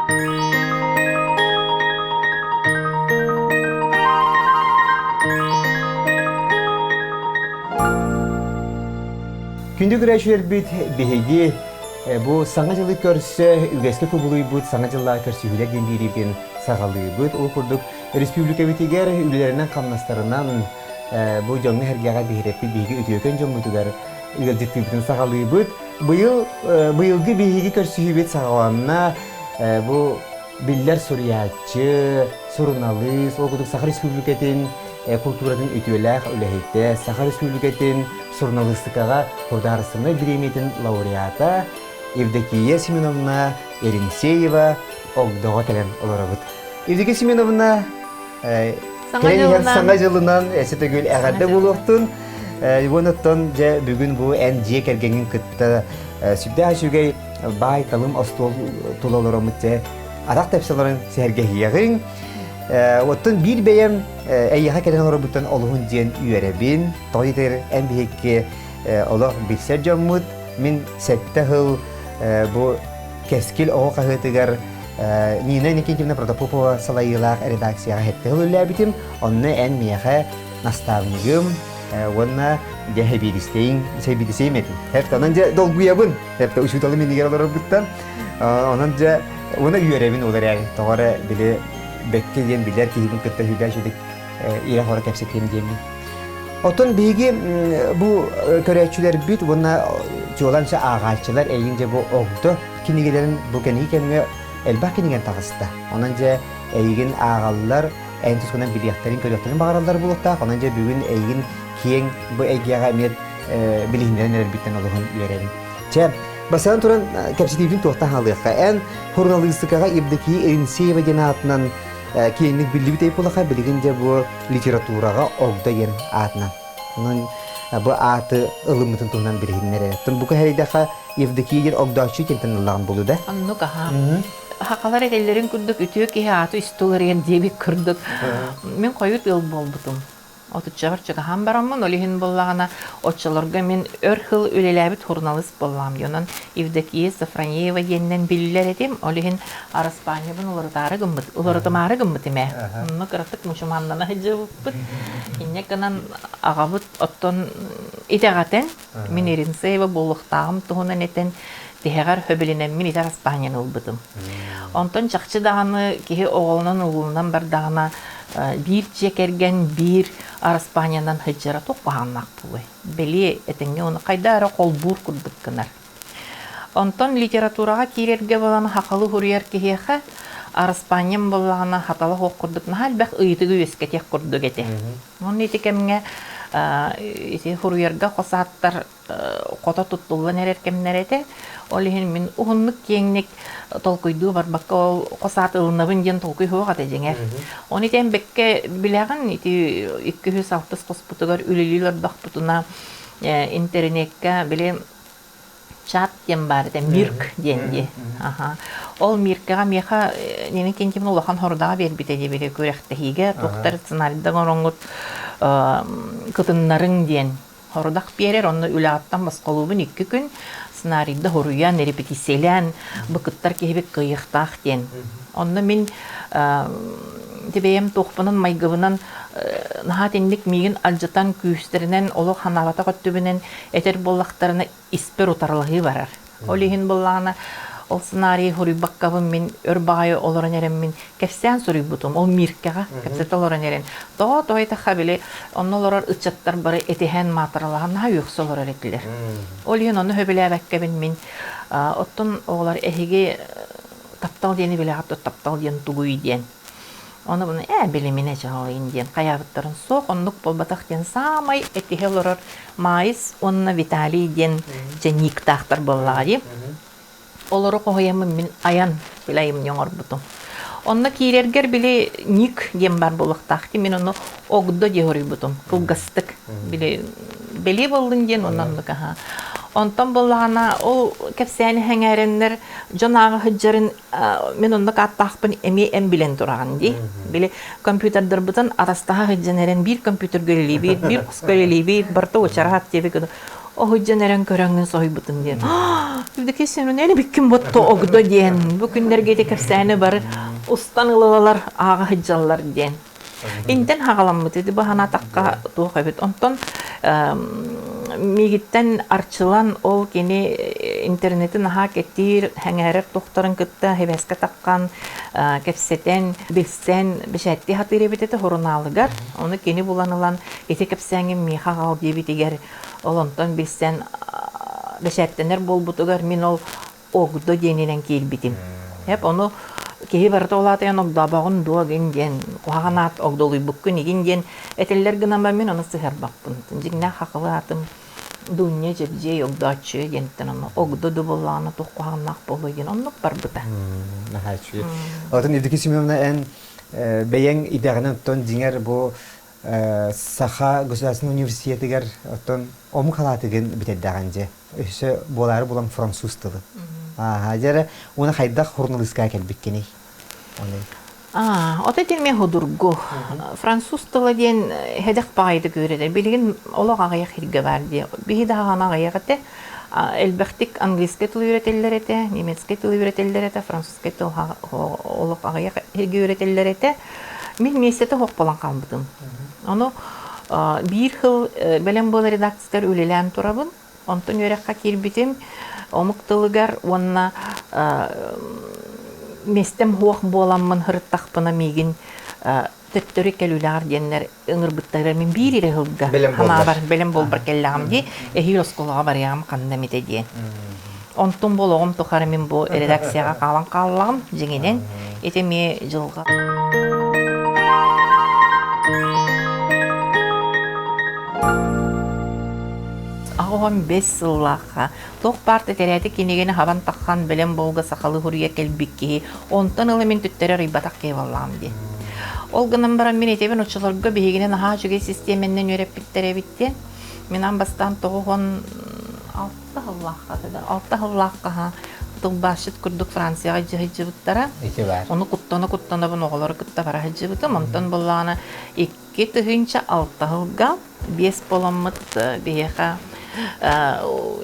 Күндү көрөөччүлэрбит биһиги бу Саҥа дьылы көрсө үгэскэ кубулуйбут Саҥа дьыллаах көрсүһүүлэр диэн биэриибитин саҕалыыбыт. Ол курдук республикабытыгар үлэлэринэн-хамнастарынан бу дьоҥҥо-сэргэҕэ биһирэппит биһиги үтүөкэн дьоммутугар ыалдьыттыыбытын саҕалыыбыт. Быйыл быйылгы биһиги көрсүһүүбүт саҕаланна. Бу биллэр суруйааччы, суруналыыс, ол курдук Саха Республикатын култууратын үтүөлээх үлэһитэ, Саха Республикатын суруналыыстыкаҕа Судаарыстыбаннай бириэмийэтин лауреата Евдокия Семеновна Еремсеева Огдоҕо кэлэн олоробут. Евдокия Семеновна, кэлэн иһэр Саҥа дьылынан эсэ төгүл эҕэрдэ буолуохтун. Уонуттан дьэ бүгүн бу эн дьиэ кэргэҥҥин кытта сүрдээх үчүгэй баай талым остуол тула олороммут дьэ атах тэпсэ олорон сэһэргэһиэҕиҥ. Оттон биир бэйэм эйиэхэ кэлэн олорбуттан олуһун диэн үөрэбин. Тоҕо диэтэр эн биһикки олох билсэр дьоммут. Мин сэттэ сыл бу Кэскил оҕо хаһыатыгар Нина Никитьевна Протопопова салайыылаах редакцияҕа сэттэ сыл үлэлээбитим. Онно эн миэхэ наставнигым уонна дьэ сэбиэдиссэйиҥ сэбиэдиссэйим этим. Хэпт онон дьэ долгуйабын. Хэпт учууталым иннигэр олорорбуттан. Онон дьэ уонна үөрэбин ол эрээри. Тоҕо эрэ били бэккэ диэн билэр киһибин кытта сүрдээх үчүгэй ирэ-хоро кэпсэтиэм диэммин. Оттон биһиги бу көрөөччүлэрбит уонна чуолаан ааҕааччылар эйигин дьэ бу огдо кинигэлэрин бу кэнники кэмҥэ элбэх кинигэн таҕыста. Онон дьэ эйигин ааҕаллар, эн тускунан билиэхтэрин, көрүөхтэрин баҕараллар буолуохтаах. Онон дьэ бүгүн эйигин киэҥ бу эйгэҕэ эмиэ билиһиннэрэн эрэрбиттэн олуһун үөрэбин. Чэ, бастатан туран кэпсэтиибитин туохтан хаалыахха. Эн суруналыыстыкаҕа Евдокия Иринцеева диэн аатынан киэҥник биллибит эйпулаха билигин дьэ бу литератураҕа огдо диэн аатынан. Онон бу ааты ылыммытын туһунан билиһиннэр. Оттон бу кэһэйдэхэ Евдокия диэн огдооччу диэнтэн ыллаҕын булу да? Оннук аха. Хахалар этэллэрин курдук үтүө киһи ааты үстэ уларыйан диэбит курдук. Мин хойут ыал буолбутум. Отуччабар чугаһаан бараммын, ол иһин буоллаҕына, оччолорго мин өр сыл үлэлээбит суруналыыс буоллаҕым. Онон Евдокия Софронеева диэнинэн биллэр этим. Ол иһин араспаанньабын уларытаары гыммыт, уларытымаары гыммытым ээ. Онно кыратык мучумааннана сылдьыбыппыт. Инньэ гынан аҕабыт оттон итэҕэтэн, мин Иринцеева буолуохтааҕым туһунан этэн, тиһэҕэр хөбүлэнэммин ити араспаанньаны ылбытым. Онтон чахчы даҕаны киһи оҕолонон-уруулунан бардаҕына биир дьиэ кэргэн биир араспаанньанан сылдьара туох куһаҕаннаах буолуой? Бэлиэ этэҥҥэ ону хайдах эрэ холбуур курдук гынар. Онтон литератураҕа киирэргэ буолан хахалы суруйар киһиэхэ араспаанньам буоллаҕына хатала суох курдук наһаа элбэх ыйытыгы үөскэтиэх курдук этэ. Уонна ити кэмҥэ ити суруйарга хос ааттар хото туттуллан эрэр кэмнэрэ этэ. Ол иһин мин уһуннук киэҥник толкуйдуу барбакка ол хос аат ылынабын диэн толкуй суох этэ дьиҥэр. Оны итэн бэккэ билэҕин ити 206 хоспутугар үлэлии олордохпутуна интернеккэ били чат диэн баар этэ мирк диэн дии. Аха. Ол миркэҕэ миэхэ Нина Кентьевна улахан хорудаҕа биэрбитэ диэбитэ күрэхтэһиигэ туохтар сценарийдан ороҥҥут кытыннарыҥ диэн Хорудах биэрэр, онно үлэҕиттэн босхолуубун икки күн сценарийда хоруйан, репетициялээн бу кыттар киһибит кыайыахтаах диэн. Онно мин бэйэм туохпунан майгыбынан наһаа итинник миигин алдьатан күүстэринэн олох ханаабатах өттүбүнэн этэр буоллахтарына испэр утарылаһыы барар. Ол иһин буоллаҕына, ол сценарийы суруйбаккабын мин өр баҕайы олорон эрэммин кэпсээн суруйбутум. Ол Миркэҕэ кэпсэтэ олорон эрэн. Тоҕо тоҕо этэ били онно олорор ыччаттар бары этиһэн маатыралаһан наһаа үөхсэ олорор этилэр. Ол иһин ону сөбүлээбэккэбин мин оттон оҕолор эһиги таптал диэни билэҕит таптал диэн тугуй диэн Ону буну ээ билиминэ дьаһалыйын диэн хайаабыттарын суох оннук буолбатах диэн саамай этиһэ олорор Маайыс уонна Виталий диэн дьэ никтаахтар буоллаҕа дии. Олору хоһуйаммын мин айан били айымньы оҥорбутум. Онно киирэргэр били ник диэн баар буолуохтаах дии мин ону огдо диэ хоруйбутум кылгастык били бэлиэ буоллун диэн онно оннук аһа. Онтон буоллаҕына ол кэпсээни сэҥээрэннэр дьон ааҕа сылдьарын мин оннук ааттаахпын эмиэ эн билэн тураҕын дии. Били компьютердарбытын атастаһа сылдьан эрэн биир компьютерга үлэлиибит, биир хоско үлэлиибит, барыта уочараат диэбит. Оһуйдьан эрэн көрөҥҥүн соһуйбутум диэн. Евдокия Семеновна эн биккин ботто огдо диэн. Бу күннэргэ ити кэпсээни бары устан ылалалар ааҕа сылдьаллар диэн. Интэн хаҕаламмыт ити баһанатахха туох эбит. Онтон миигиттэн арчылан ол кини интернети наһаа кэтиир, сэҥээрэр тухтарын кытта хибэскэ таххан кэпсэтэн, билсэн, бэчээттии сатыыр эбит этэ сурунаалыгар. Ону кини булан ылан ити кэпсээҥҥин миэхэ аҕал диэбитигэр ол онтон билсэн бэчээттэнэр буолбутугар мин ол Огдо диэнинэн киирбитим. Эп ону киһи барыта ол аатыйан огдообоҕун дуо гин диэн куһаҕан аат огдолуйбуккун игин диэн этиллэр гынан баран мин ону сыһыарбаппын. Дьиҥнээх хахылы аатым Дуня Дьэбдьиэй Огдооччуйа диэнтэн ону Огдо ду буоллаҕына туох куһаҕаннаах буолуой диэн оннук барбыта. Наһаа үчүгэй. Оттон Евдокия Семеновна эн бэйэҥ идэҕинэн оттон дьиҥэр бу Саха государственнай университетыгар оттон омук халаатыгын бүтэрдэҕин дьэ. Өссө буолаары булан француз тылын. Ааха, дьэ уона хайдах хурналыыскаа кэлбиккиний? Аа, ото итин худургу. Француз тыла диэн хэдэх баҕайытык үөрэтэр. Билигин олох аҕыйах сиргэ баар дии. Биһи даҕаны аҕыйах этэ. Элбэхтик английскай тылы үөрэтэллэр этэ, немецкэй тылы үөрэтэллэр этэ, французскай тыл олох аҕыйах сиргэ үөрэтэллэр этэ. Мин миэстэтэ суох буолан хаалбытым. Ону биир сыл бэлэм буолар редакциятыгар үлэлээн турабын. Онтон үөрэххэ киирбитим омук тылыгар уонна миэстэм суох буоламмын сырыттахпына миигин төттөрү кэлүүлэҕэр диэннэр ыҥырбыттара мин биир эрэ сылга ханаабар бэлэм буолбар кэллэҕим дии эһиил оскуолаҕа барыаҕым ханна эмитэ диэн. Онтум бу олоҕум тухары мин бу редакцияҕа хаалан хааллаҕым дьиҥинэн ити эмиэ дьылҕа. 85 сыллаахха туох баар тэтэрээти кинигэни хабан таххан бэлэм буолга сахалыы суруйа кэлбит киһи онтон ыла мин түттэри арыйбатах киһи буоллаҕым дии. Ол гынан баран мин этэбин оччолорго биһигини наһаа үчүгэй систиэмэннэн үөрэппиттэр эбит диэн. Мин аан бастаан 96 сыллаахха 6 сыллаахха тылбаасчыт курдук Францияҕа дьаһайдьыбыттара. Ону куттана-куттанабын оҕолору кытта бара сылдьыбытым. Онтон буоллаҕына 2006 сылга биэс буоламмыт биһиэхэ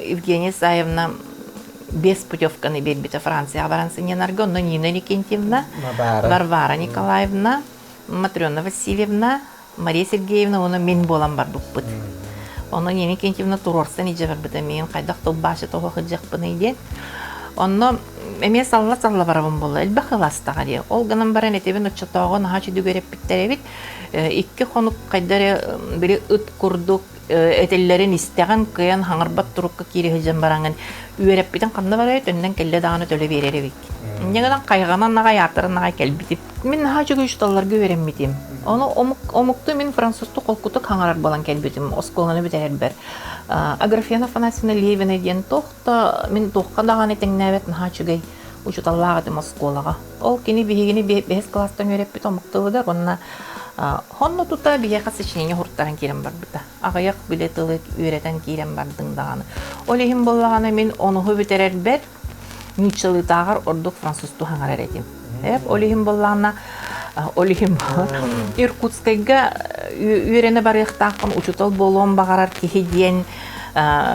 Евгения Исаевна биэс путевканы биэрбитэ Францияҕа баран сынньанарга. Онно Нина Никентьевна, Варвара Николаевна, Матрена Васильевна, Мария Сергеевна уонна мин буолан барбыппыт. Онно Нина Никентьевна туруорсан илдьэ барбыта миигин хайдах тылбаасы тоҕо сылдьыахпыный диэн. Онно эмиэ салла-салла барабын буолла. Элбэх кылаастаҕа дии. Ол гынан баран этибин оччотооҕу наһаа үчүгэй үөрэппиттэр эбит. Икки хонук хайда эрэ били ыт курдук этэллэрин истэҕин, кыайан хаҥарбат турукка киирэ сылдьан бараҥын үөрэппитин ханна барай төннөн кэллэ даҕаны төлө биэрэр эбиккин. Инньэ гынан хайҕанан аҕай ааттарын аҕай кэлбитим. Мин наһаа үчүгэй учууталларга үөрэммитим. Ону омук, омуктуу мин французтуу холкутук хаҥарар буолан кэлбитим оскуоланы бүтэрэрбэр. Аграфена Афанасьевна Левина диэн туох да мин туохха даҕаны тэҥнээбэт наһаа үчүгэй учууталлаах этим оскуолаҕа. Ол кини биһигини бэһис кылаастан үөрэппит омук тылыгар уонна онно тута биһиэхэ сочинение уһуртаран киирэн барбыта. Аҕыйах билэ тылы үөрэтэн киирэн бардыҥ даҕаны. Ол иһин буоллаҕына мин онуһу бүтэрэрбэр нууччалыытааҕар ордук французтуу хаҥарар этим. Эп ол иһин буоллаҕына ол иһин Иркутскайга үөрэнэ барыахтаахпын учуутал буолуон баҕарар киһи диэн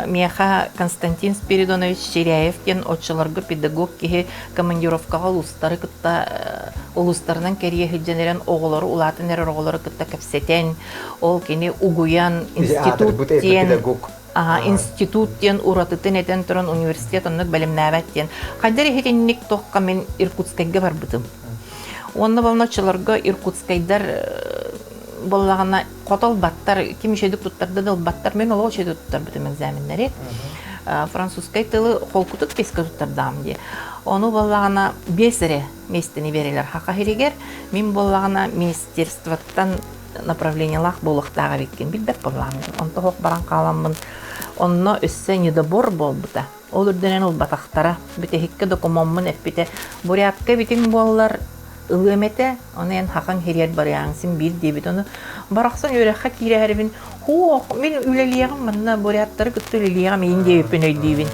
миэхэ Константин Спиридонович Чиряев диэн оччолорго педагог киһи командировкаҕа улуустары кытта улуустарынан кэрийэ сылдьан эрэн оҕолору улаатан эрэр оҕолору кытта кэпсэтэн ол кини угуйан институт диэн институт диэн уратытын этэн туран университет оннук бэлэмнээбэт диэн хайдах иһитинник туохха мин Иркутскайга барбытым уонна болно оччолорго Иркутскайдар буоллаҕына хото ылбаттар ким үчүгэйдик туттарда да ылбаттар мин олох үчүгэйдик туттарбытым экзаменнэри французскай тылы холкутук бэскэ туттардаам дии ону буоллаҕына биэс эрэ миэстэни биэрэлэр хаха иһигэр мин буоллаҕына министерствоттан направлениелаах буолуохтаах эбиккин билбэт буоллаҕым онто суох баран хааламмын онно өссө недобор буолбута Ол үрдүнэн ылбатахтара. Бүтэһиккэ докумуоммун эппитэ, бурятка эбитиҥ буоллар ылыам этэ, ону эн хахаҥ хириэр барыаҥ син биир диэбит. Ону барахсан үөрэххэ киирээрибин, һуох, мин үлэлиэҕим манна буряттары кытта үлэлиэҕим иин диэбиппин өйдүүбүн.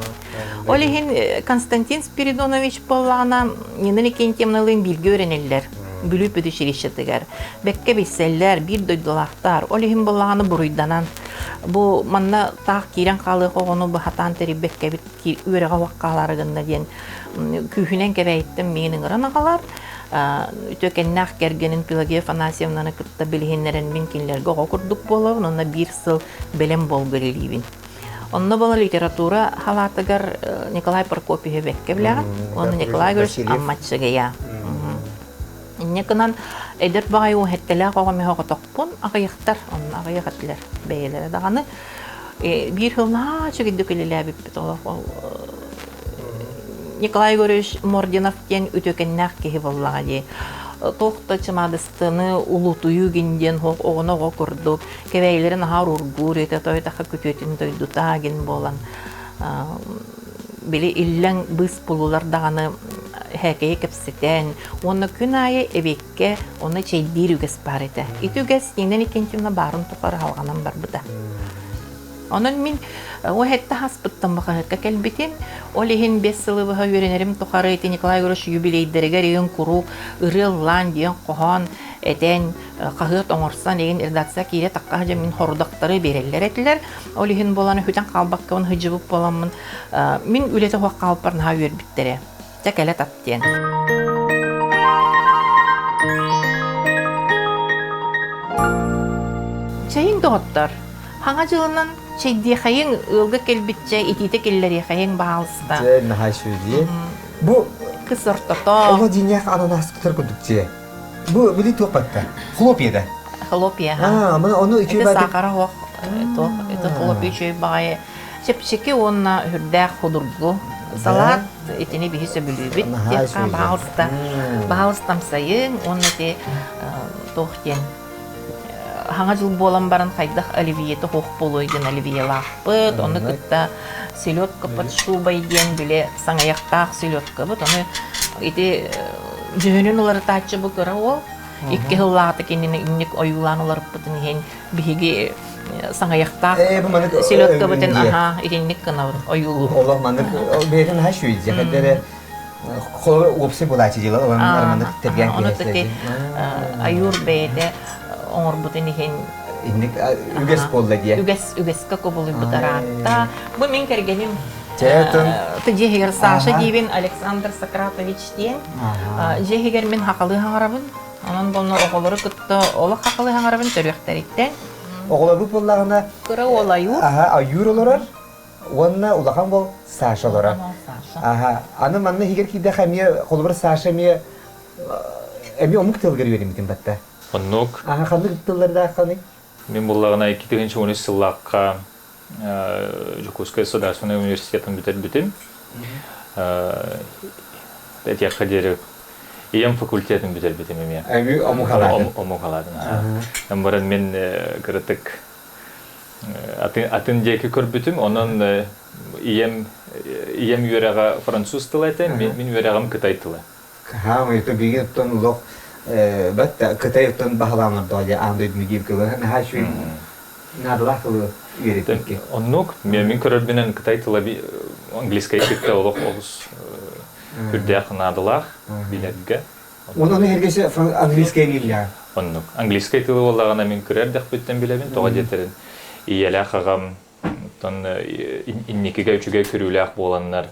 Ол иһин Константин Спиридонович буоллаҕына Нина Никентьевналыын бииргэ үөрэнэллэр. Бүлүү педучилищетыгар. Бэккэ билсэллэр, биир дойдулаахтар. Ол иһин буоллаҕына буруйданан. Бу манна таах киирэн хаалыах оҕону быһатаан тэрийбэккэбит үөрэҕэ уох хаалаары гынна диэн күүһүнэн кэбээйиттэн миигин ыҥыран аҕалар. Үтүөкэннээх кэргэнин Пелагея Афанасьевнаны кытта билиһиннэрэн мин кинилэргэ оҕо курдук буолабын уонна биир сыл бэлэм буолга үлэлиибин. Онно буола литература халаатыгар Николай Прокопьевы бэккэ билэҕин уонна Николай Григорьевич Аммаччыгая. Инньэ гынан эдэр баҕайы уһэттэлээх оҕо миһэ оҕотохпун аҕыйахтар, онно аҕыйах этилэр бэйэлэрэ даҕаны. Биир сыл наһаа үчүгэйдик үлэлээбиппит олох ол Николай Егорович Мординов диэн үтүөкэннээх киһи буоллаҕа дии. Туох да чымаадыстыны улуутуйуу гин диэн оҕону оҕо курдук кэбээйилэрин аһаа ургуур этэ тойотаха күтүөтүн дойдута гин буолан били иллэҥ быыс булулар даҕаны һээкэйи кэпсэтэн уонна күн аайы эбиэккэ ону чэйдиир үгэс баар этэ. Ити үгэс Нина Иннокентьевна баарын тухары халҕанан барбыта. Онон мин уһэтте хаспыттан бахаһыкка кэлбитим. Ол иһин бес сылы быһа үөрэнэрим тухары ити Николай Егорович юбилейдэригэр игин куруук ырыа ыллаан диэн хоһоон этэн хаһыат оҥорсон игин редакция киирэ тахха дьэ мин хорудахтары биэрэллэр этилэр. Ол иһин буолан үһүтэн хаалбаккабын сылдьыбыт буоламмын мин үлэтэ суох хаалпар наһаа үөрбүттэрэ. Дьэ кэлэ тат диэн. Чэйиҥ доҕоттор, хаҥа дьылынан чэйдиэхэйиҥ, ыалга кэлбитчэ итиитэ киллэриэхэйиҥ баһаалыста. Дьэ, наһаа үчүгэй. Бу кыс ортото. Оҕо дьиҥнээх ананас кутар курдук дьиэ. Бу били туох батта? Хлопья да? Хлопья. Аа, маны ону үчүгэй Это сахара суох, туох, это хлопья үчүгэй баҕайы. Чэпчэки уонна үрдээх худургу салат итини биһи сөбүлүүбүт диэххэ баһаалыста баһаалыстам сайын уонна ити туох диэн хаҥа дьыл буолан баран хайдах оливьета суох буолуой диэн оливьелаахпыт ону кытта селедка под шубой диэн били саҥайахтаах селедкабыт ону ити дьүһүнүн уларытааччы бу кыра уол икки сыллааҕыта кинини инник ойуулаан уларыппытын иһин биһиги саҥайахтаах селедкабытын аха итинник гынабыт ойуулуу олох маннык бэйэтин наһаа үчүгэй дьэ холобур уопсай булааччы дьыла ылан маннык тэргээн ону ити аюр бэйэтэ оҥорбутун иһин инник үгэс буолла диye үгэс үгэскэ кубулуйбут араатта бу мин кэргэним дьиэһигэр Саша диибин Александр Сократович диэн дьиэһигэр мин хахалыы хаҥарабын Онон буолна оҕолору кытта олох хахалыы хаҥарабын төрүөхтэриттэн. Оҕолорбут буоллаҕына кыра уол Аюр. Аха, Аюр олорор уонна улахан уол Саша олорор. Аха, аны манна иһигэр киирдэххэ эмиэ холобур Саша эмиэ эмиэ омук тылыгар үөрэммитим батта. Оннук. Аха, ханнык тыллардааххыный? Мин буллаҕына 2013 сыллаахха Дьокуускай государственнай университетын бүтэрбитим. Этиэххэ диэри ийэм факультетын бүтэрбитим эмиэ. Эми омук халаатын. Омук халаатын. Баран мин кыратык атын диэки көрбүтүм. Онон ийэм ийэм үөрэҕэ француз тыла этэ, мин үөрэҕим кытай тыла. Хаамай то биги оттон улох бат кытай оттон баһылаан доо аан дойдуну диир кылы наһаа үчүгэй наадалаах тылы үөрэппикки. Оннук мен көрөрбүнэн кытай тыла английскай кытта олох олус үрдээх наадалаах билэргэ. Оны эргесе английскай миллиа. Оннук. Английскай тылы буоллаҕына мин көрөр дэхпиттэн билэбин тоҕо диэтэрин ийэлээх аҕам оттон инникигэ үчүгэй көрүүлээх буоланнар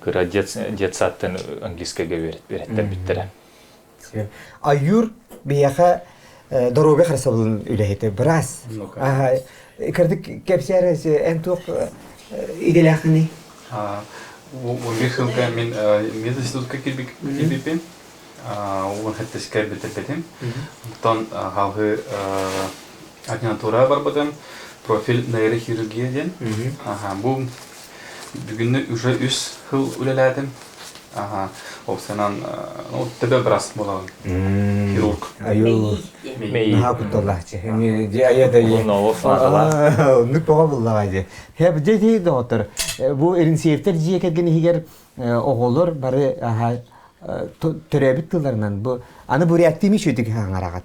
кыра детсадтан английскайга үөрэттэрбиттэрэ. Аюр биһиэхэ доруобуйа харыстабылын үлэһитэ быраас. Кырдык кэпсээр эн туох идэлээххиний? 11 сылга мин мединститутка киирбиппин, уон сэттискэ бүтэрбитим. Онтон халгыы ординатура барбытым, профиль нейрохирургия диэн. Бу бүгүннү уже үс сыл үлэлээтим. Аха, ол санаан, ну, төбө быраас буолабын. Хирург. Аюу. Наһаа кутталлаахчы. Дьэ айа да Оннук тоҕо буллаҕа дии. Хэп дьэ дии доҕоттор. Бу Иринсеевтэр дьиэ кэргэн иһигэр оҕолор бары төрөөбүт тылларынан бу аны буряттыы мишүтүк хаҥараҕат.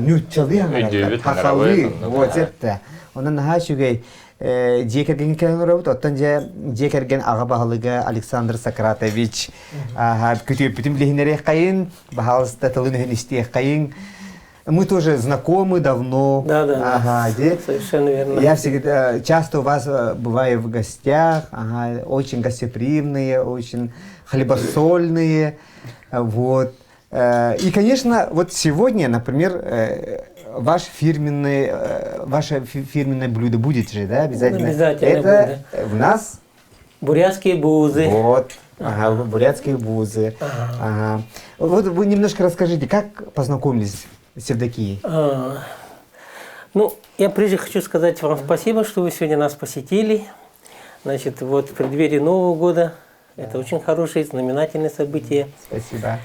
Нууччалыы хаҥараллар. Хахалыы. Вот это. Онон наһаа үчүгэй дьиэ кэргэҥҥэ кэлэн олоробут. Оттон дьэ дьиэ кэргэн аҕа баһылыга Александр Сократович күтүөппүтүн билиһиннэриэххэйин, баһаалыста тылын өһүн истиэххэйин. Мы тоже знакомы давно. Да, да, ага, да. Совершенно верно. Я всегда часто у вас бываю в гостях, ага, очень гостеприимные, очень хлебосольные. Вот. И, конечно, вот сегодня, например, ваш фирменный, ваше фирменное блюдо будет же, да, обязательно? Обязательно Это будет. у нас Бурятские буузы. Вот. Ага, бурятские буузы. Ага. Ага. Вот вы немножко расскажите, как познакомились с Евдокией? А, ну, я прежде хочу сказать вам спасибо, что вы сегодня нас посетили. Значит, вот в преддверии Нового года. Это очень хорошее, знаменательное событие. Спасибо.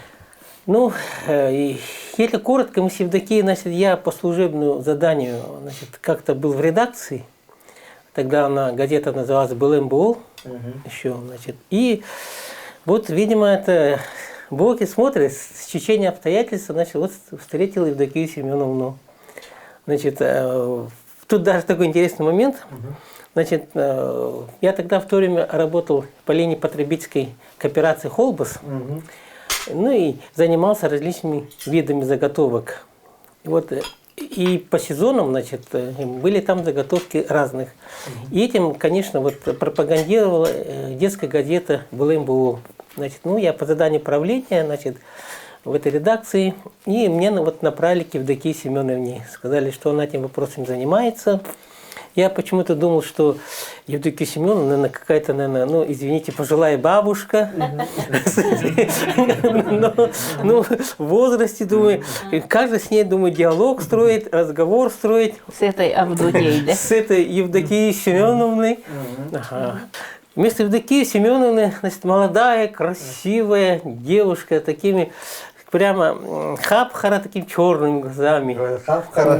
Ну, и если коротко, мы с Евдокией, значит, я по служебному заданию, значит, как-то был в редакции. Тогда она, газета называлась «Бэлэм буол» еще, значит. И вот, видимо, это Бог и смотрит, стечение обстоятельств, значит, вот встретил Евдокию Семеновну. Значит, тут даже такой интересный момент. Значит, я тогда в то время работал по линии потребительской кооперации «Холбос», ну и занимался различными видами заготовок. Вот, и по сезонам, значит, были там заготовки разных. И этим, конечно, вот пропагандировала детская газета «Бэлэм буол». Значит, ну, я по заданию правления, значит, в этой редакции, и мне вот направили к Евдокии Семеновне. Сказали, что она этим вопросом занимается. Я почему-то думал, что Евдокия Семеновна, наверное, какая-то, наверное, ну, извините, пожилая бабушка. Но в возрасте, думаю, каждый с ней, думаю, диалог строит, разговор строит. С этой Авдотьей, да? С этой Евдокией Семеновной. Ага. Вместо Евдокии Семеновны, значит, молодая, красивая девушка, такими прямо хап-хара, такими черными глазами. Хап-хара.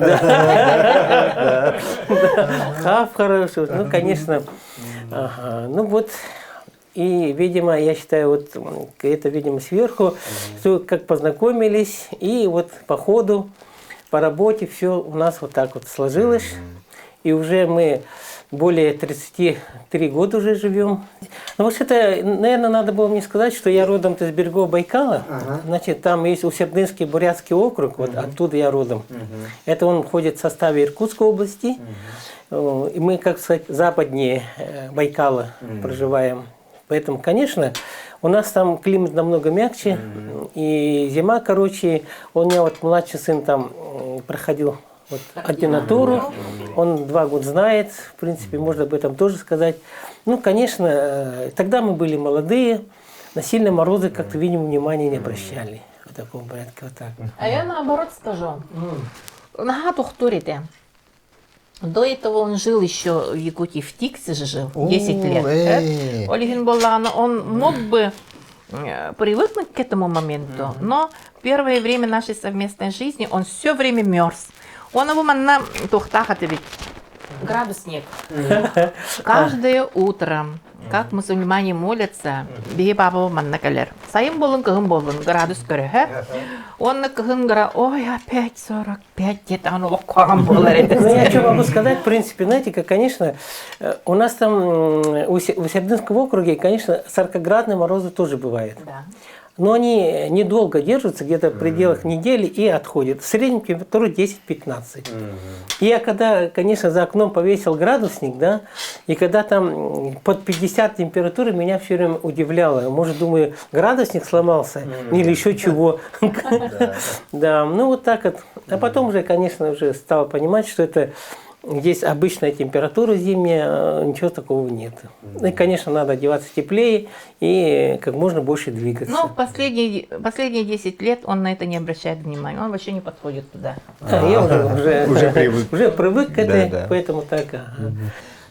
Хап-хара, ну, конечно. Ага. Ну вот, и, видимо, я считаю, вот это, видимо, сверху, что как познакомились, и вот по ходу, по работе все у нас вот так вот сложилось. И уже мы более 33 года уже живем. Ну, вообще-то, наверное, надо было мне сказать, что я родом из берегов Байкала. Ага. Значит, там есть Усть-Ирдынский Бурятский округ, вот оттуда я родом. Это он входит в составе Иркутской области. И мы, как сказать, западнее Байкала проживаем. Поэтому, конечно, у нас там климат намного мягче, и зима короче. У меня вот младший сын там проходил вот ординатуру, он 2 года знает, в принципе, можно об этом тоже сказать. Ну, конечно, тогда мы были молодые, на сильные морозы как-то, видимо, внимания не обращали. В таком порядке, вот так. А я наоборот скажу. Наһаа тохтуур этэ. До этого он жил еще в Якутии, в Тикси же жил, 10 лет. Ол иһин буоллаҕына, он мог бы привыкнуть к этому моменту, но первое время нашей совместной жизни он все время мерз. Он его манна туохтаах этибит. Градусник. Каждое утро, как мусульмане молятся, биһи папа манна кэлэр. Сайын буоллун, кыһын буоллун, градус көрөһө. Онно кыһын гра, ой, опять 45, где-то оно куһаҕан буолар этэ. Ну, я что могу сказать, в принципе, знаете, как, конечно, у нас там в Усть-Ирдынском округе, конечно, 40-градные морозы тоже бывают. Да. Но они недолго держатся, где-то в пределах недели и отходят. В среднем температура 10-15. И я когда, конечно, за окном повесил градусник, да, и когда там под 50 температуры, меня все время удивляло. Может, думаю, градусник сломался или еще чего. Да, ну вот так вот. А потом уже, конечно, уже стал понимать, что это здесь обычная температура зимняя, ничего такого нет. И, конечно, надо одеваться теплее и как можно больше двигаться. Но последние 10 лет он на это не обращает внимания, он вообще не подходит туда. Да, я уже, Уже привык. уже привык к этой, Да, да. поэтому так. Ага.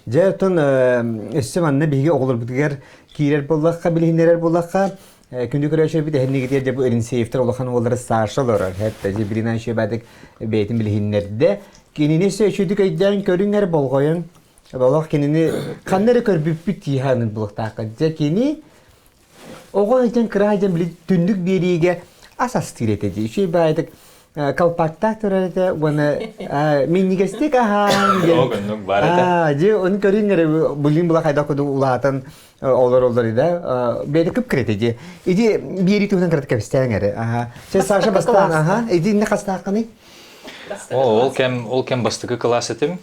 Дьэ, оттон өссө манна биһиги оҕолорбутугар киирэр буоллахха, билиһиннэрэр буоллахха, күндү көрөөччүлэрбит эһиннигитигэр дьэ бу Иринсеевтэр улахан уоллара Саша олорор. Хэт Жибрина Шебадык бэйэтин билиһиннэрдэ. Кинини өссө үчүгдүк өйдөөн көрүҥ болҕойон. Олох кинини ханна эрэ көрбүппүт тииһаанын булуктаахха. Дьэ кини оҕо дьэн кыра дьэн били түннүк биэриигэ ас астыыр этэ дии. Үчүгэй баайдык колпактаах турар этэ уонна минньигэстик аһаан диэн. Ол оннук баар этэ. Аа, дьэ ону көрүҥ эрэ булин була хайдах курдук улаатан олороллор да. Бэйэтэ кып-кыра дии. Иди биэрии туһунан кырата кэпсэтээҥ эрэ. Аха. Чэ Саша бастаан аха. Иди инне хастааххыный? Ол кэм ол кэм бастакы кылаас этим.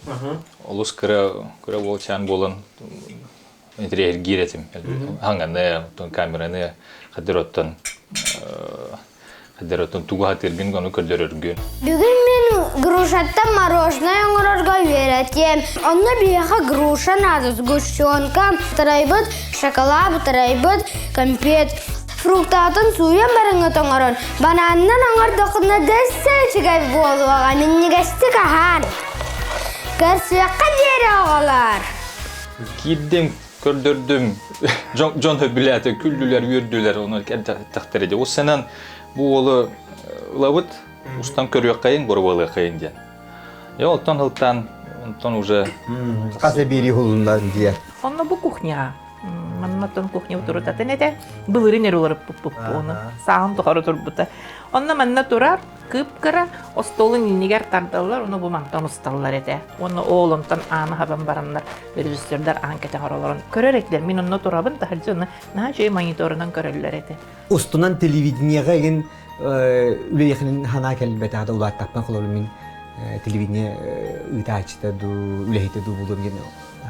Олус кыра кыра уолчаан буолан интириэһиргиир этим. Хаҥаны, оттон камераны хадыр оттон хадыр оттон тугу хатыыргын ону көрдөрөргүн. Бүгүн мин грушаттан мороженое оҥорорго үөрэтиэм. Онно биһиэхэ груша наада, сгущенка, бытарайбыт, шоколад бытарайбыт, конфет. Фруктатын сууйан барыҥҥыт оҥорон, бананынан оҥордоххуна дөссө үчүгэй буолуоҕа, минньигэстик аһаан. Көрсүөххэ диэри оҕолор! Киирдим, көрдөрдүм, дьон, дьон сөбүлээтэ, күллүлэр, үөрдүлэр, ону эттэхтэрэ дии. Уссанан бу уолу ылабыт, устан көрүөххэйин, боруобалыаххайын диэн. Е, оттон ылтан, онтон уже... Хас эбири хулуннар диye. Онно бу кухняҕа Манна оттон кухня утурутатын этэ. Былырын эрэ уларыппыппыт Сааһым тухары турбута. Онно манна турар кып-кыра остуолун иннигэр тардаллар, ону бу мантан усталлар этэ. Уонна ол онтон ааны хабан бараннар режиссердар аан кэтэҕэр олорон көрөр этилэр. Мин онно турабын, таһырдьа онно наһаа үчүгэй мониторунан көрөллөр этэ. Устунан телевидениеҕэ игин үлэйэхинин ханаа кэлбэтэ да улааттахпын холобур мин телевидение ыытааччыта дуу, үлэһитэ дуу булуом диэн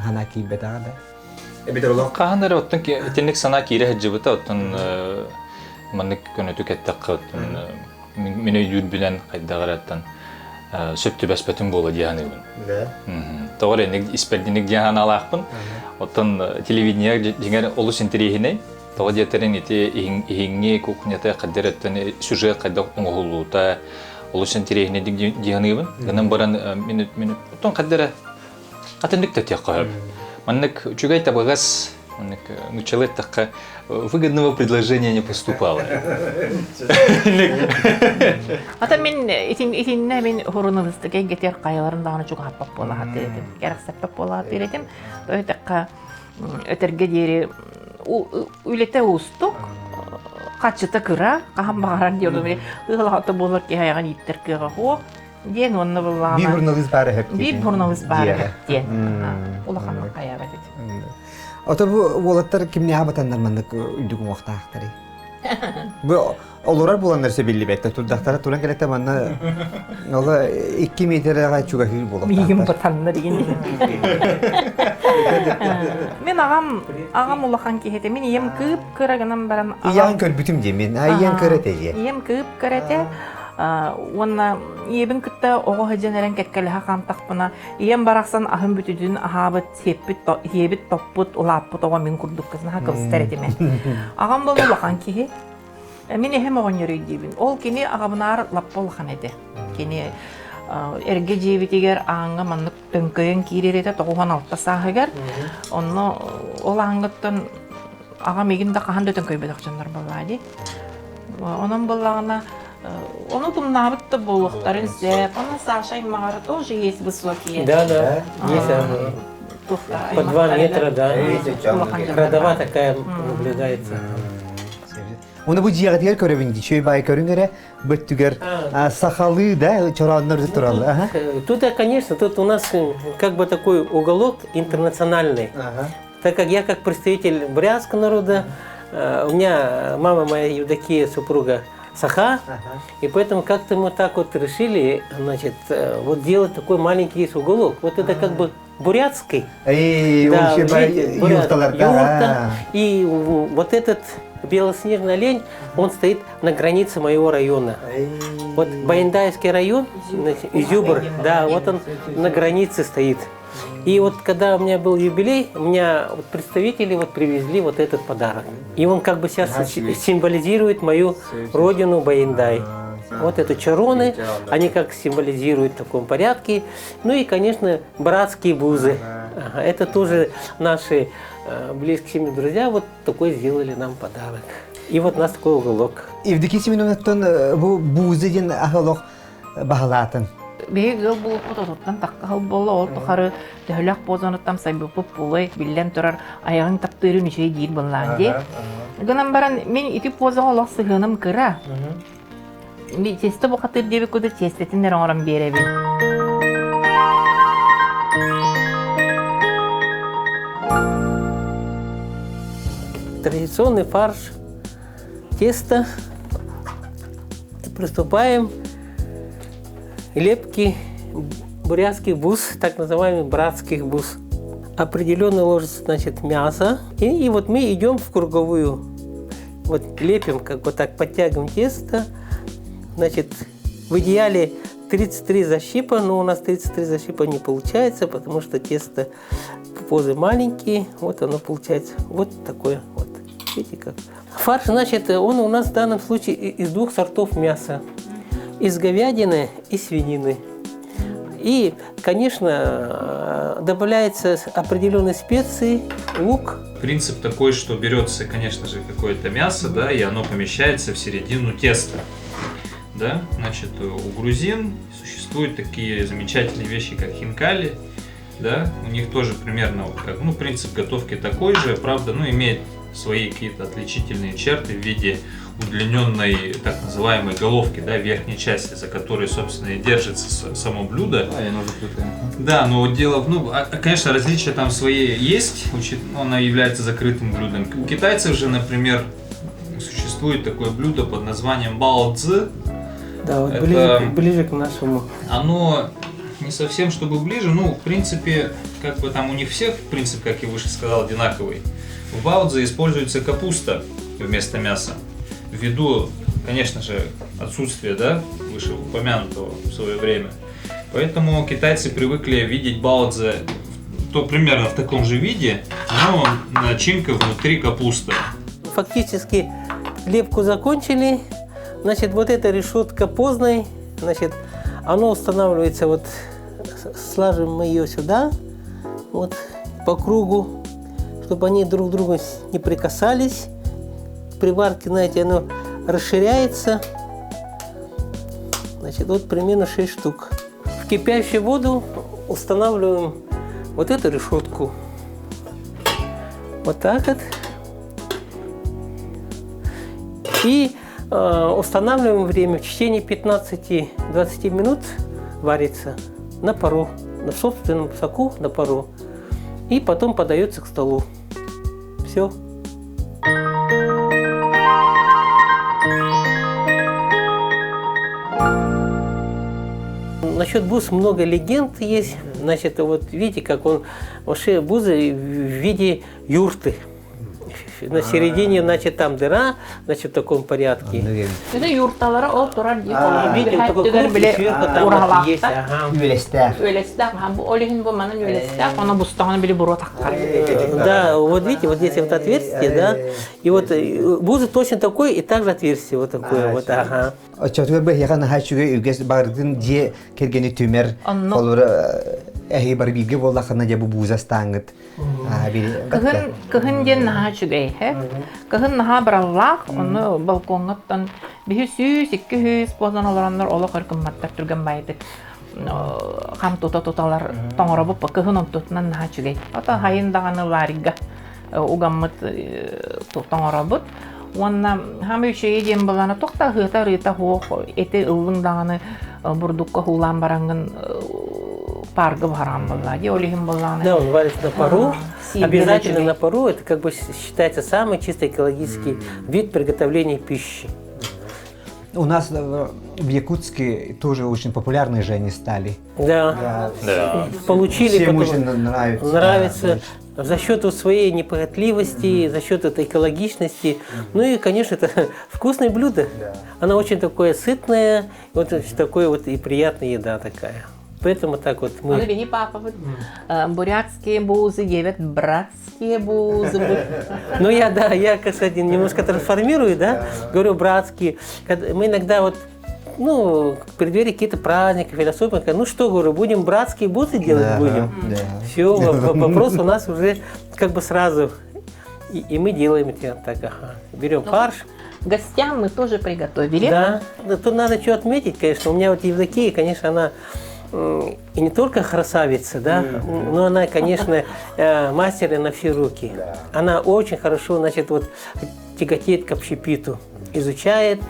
ханаа киирбэтэҕэ да. Эбэтэр олох хаһан эрэ оттон итинник санаа киирэ сылдьыбыта оттон маннык көнөтүк эттэххэ оттон мин өйдүүрбүнэн хайдах эрэ оттон сөп түбэспэтим буола дии саныыбын. Тоҕо эрэ инник испэрдиник диэн санаалаахпын. Оттон телевидение дьиҥэр олус интэриэһинэй. Тоҕо диэтэрин ити иһиҥҥи кухнята хайдах эрэ сюжет хайдах оҥоһуллуута олус интэриэһинэйдик дии саныыбын. Гынан баран мин мин оттон хайдах эрэ Атыннык да этиэххэ сөп. Маннык үчүгэй табыгас, маннык нуччалыы эттэххэ, выгодного предложения не поступало. Ата мин итиннэ мин хуруналыстык эйгэтигэр хайаларын даҕаны чугаһаппат буола сатыыр этим. Кэрэхсэппэт буола сатыыр этим. Өйтэххэ өтөргө диэри үлэтэ уустук, хаччыта кыра, хаһан баҕарар диэн ыалаҕата буолар киһи айаҕын ииттэр кыаҕа суох. Диэн уонна буллаҕына Биир журналист баар эһэп Биир журналист баар эһэп диэн. Улаханнык хайаабат этим. Ото бу уолаттар кимнээҕэ батаннар маннык үрдүк уҥуохтаахтарый? Бу олорор буоланнар сөбүллүбэттэр турдахтара туран кэлэтэ манна ола 2 метрэҕэ чугаһыыр буолуохтаахтар. Миигин батаннар игин. Мин аҕам аҕам улахан киһи этэ. Мин ийэм кыып кыра гынан баран Ийэҕин көрбүтүм дии мин. Ийэҥ кыра этэ дии. Ийэм кыып кыра этэ. Уонна ийэбин кытта оҕо сылдьан эрэн кэккэлэһэ хаамтахпына, ийэм барахсан аһын бүтүтүн аһаабыт, сиэппит, сиэбит топпут, улааппыт оҕо мин курдук наһаа кыбыстар этим. Аҕам буолла улахан киһи. Мин эһэм оҕонньор өйдүүбүн. Ол кини аҕабынаар лаппа улахан этэ. Кини эргэ дьиэбитигэр ааҥҥа маннык төҥкөйөн киирэр этэ 96 сааһыгар. Онно ол ааҥҥыттан аҕам миигин да хаһан да төҥкөйбөтөх дьоннор буоллаа дии. Онон буоллаҕына, ону тумнаабыт да буолуохтарын сөп. Онон Саша аймаҕар тоже есть высокие. Да, да, есть. По 2 метра, да. Родова такая наблюдается. Оны бу дьиэҕитигэр көрөбүн дии, чөй баай көрүҥ эрэ, бөттүгэр сахалыы да чорооннор тураллар. Тут, конечно, тут у нас как бы такой уголок интернациональный. Так как я как представитель бурятского народа, у меня мама моя Евдокия, супруга Саха, и поэтому как-то мы так вот решили, значит, вот делать такой маленький уголок. Вот это как бы бурятский. Да, юрта. И вот этот белоснежный олень, он стоит на границе моего района. Вот Баяндаевский район, значит, Изюбр, да, вот он на границе стоит. И вот когда у меня был юбилей, у меня вот представители вот привезли вот этот подарок. И он как бы сейчас символизирует мою родину Баяндай. Вот это чороны, они как символизируют в таком порядке. Ну и, конечно, братские бузы. Ага, это тоже наши близкие друзья вот такой сделали нам подарок. И вот у нас такой уголок. Евдокия Семеновнаттан бу буузы диэн аһылох баһылаатын. Биһиги ыал буолуппут отуттан тахха сыл буолла, ол тухары төһөлөөх позануттан сайбыппыт буолуой, биллэн турар, айаҕыҥ таптыырын үчүгэй диир буоллаҕын дии. Гынан баран, мин ити позаҕа олох сыһыаным кыра. Тиэстэ бухатыыр диэбит курдук тиэстэтин эрэ оҥорон биэрэбин. Традиционный фарш, тесто. Приступаем. лепки бурятских бус, так называемых братских бус. Определенно ложится, значит, мясо. И вот мы идем в круговую. Вот лепим, как вот так подтягиваем тесто. Значит, в идеале 33 защипа, но у нас 33 защипа не получается, потому что тесто позы маленькие. Вот оно получается вот такое вот. Видите как? Фарш, значит, он у нас в данном случае из двух сортов мяса. Из говядины и свинины. И, конечно, добавляются определенные специи, лук. Принцип такой, что берется, конечно же, какое-то мясо, да, и оно помещается в середину теста. Да, значит, у грузин существуют такие замечательные вещи, как хинкали, да, у них тоже примерно, вот как, ну, принцип готовки такой же, правда, ну, имеет свои какие-то отличительные черты в виде удлиненной так называемой головки, да, верхней части, за которой, собственно, и держится само блюдо. Да, и оно закрытое. Да, но вот дело в, ну, конечно, различия там свои есть, оно является закрытым блюдом. У китайцев же, например, существует такое блюдо под названием бао цзы. Да, вот ближе, ближе к нашему. Оно не совсем чтобы ближе, ну, в принципе, как бы там у них всех, в принципе, как я выше сказал, одинаковый. В бао-цзы используется капуста вместо мяса. Ввиду, конечно же, отсутствия, да, вышеупомянутого в свое время. Поэтому китайцы привыкли видеть бао-цзы то примерно в таком же виде, но начинка внутри капуста. Фактически лепку закончили. Значит, вот эта решетка поздной, значит, оно устанавливается, вот слаживаем мы ее сюда, вот по кругу, чтобы они друг к другу не прикасались. При варке, знаете, оно расширяется. Значит, вот примерно 6 штук. В кипящую воду устанавливаем вот эту решетку. Вот так вот. И устанавливаем время. В течение 15-20 минут варится на пару, на собственном соку на пару. И потом подается к столу. Все. Насчет бус много легенд есть. Значит, вот видите, как он вообще бузы в виде юрты. На середине, значит, там дыра, значит, в таком порядке. Это юрталара ол турар дии. Видите, вот такой круг, и сверху там вот есть. Ага. Үөлэстээх. Үөлэстээх, ол иһин бу манан үөлэстээх, ону бустаҕына били буруо таххар. Да, вот видите, вот здесь вот отверстие, да, и вот бузы точно такой, и также отверстие вот такое вот, ага. Оччотугар бэһиэхэ наһаа үчүгэй үгэс барытын дьиэ кэргэни түмэр холобура эһиги бары бииргэ буоллаххына дьэ бу бууза астааҥҥыт Кыһын кыһын диэн наһаа үчүгэй һэ. Кыһын наһаа бараллаах, ону балкоҥҥаттан биһи сүүс, икки сүүс буолан олороннор олох өр гымматтар түргэн баайдык хам тута туталар тоҥоробут кыһын онтутунан наһаа үчүгэй. Ото хайын даҕаны лаарга угаммыт тоҥоробут. Уонна хаама үчүгэй диэн буоллаҕына туох да аһыыта-арыыта суох эти ыллыҥ даҕаны бурдукка уулаан бараҥҥын паарга буһараҕын буоллаҕа дии. Ол иһин буоллаҕына Да, он варится на пару. Обязательно на пару. Это как бы считается самый чисто экологический вид приготовления пищи. У нас в Якутске тоже очень популярные же они стали. Да. Да. Да. Получили Всем потом очень нравится. Нравится. За счет вот своей неприхотливости, за счет этой экологичности. Ну и, конечно, это вкусное блюдо. Да. Оно очень такое сытное, вот такое вот и приятная еда такая. Поэтому так вот мы... Аны биһи папабыт бурятские буузы диэбэт братские буузы. Ну я, да, я, как сказать, немножко трансформирую, да, говорю братские. Мы иногда вот, ну, в преддверии каких-то праздников или особенных, ну что, говорю, будем братские бусы делать Да, будем? да. Все, вопрос у нас уже как бы сразу. И мы делаем это так, ага. Берем Ну, фарш. Гостям мы тоже приготовили. Да. Да, тут надо что отметить, конечно. У меня вот Евдокия, конечно, она и не только красавица, да, но она, конечно, мастер на все руки. Она очень хорошо, значит, вот тяготеет к общепиту, изучает.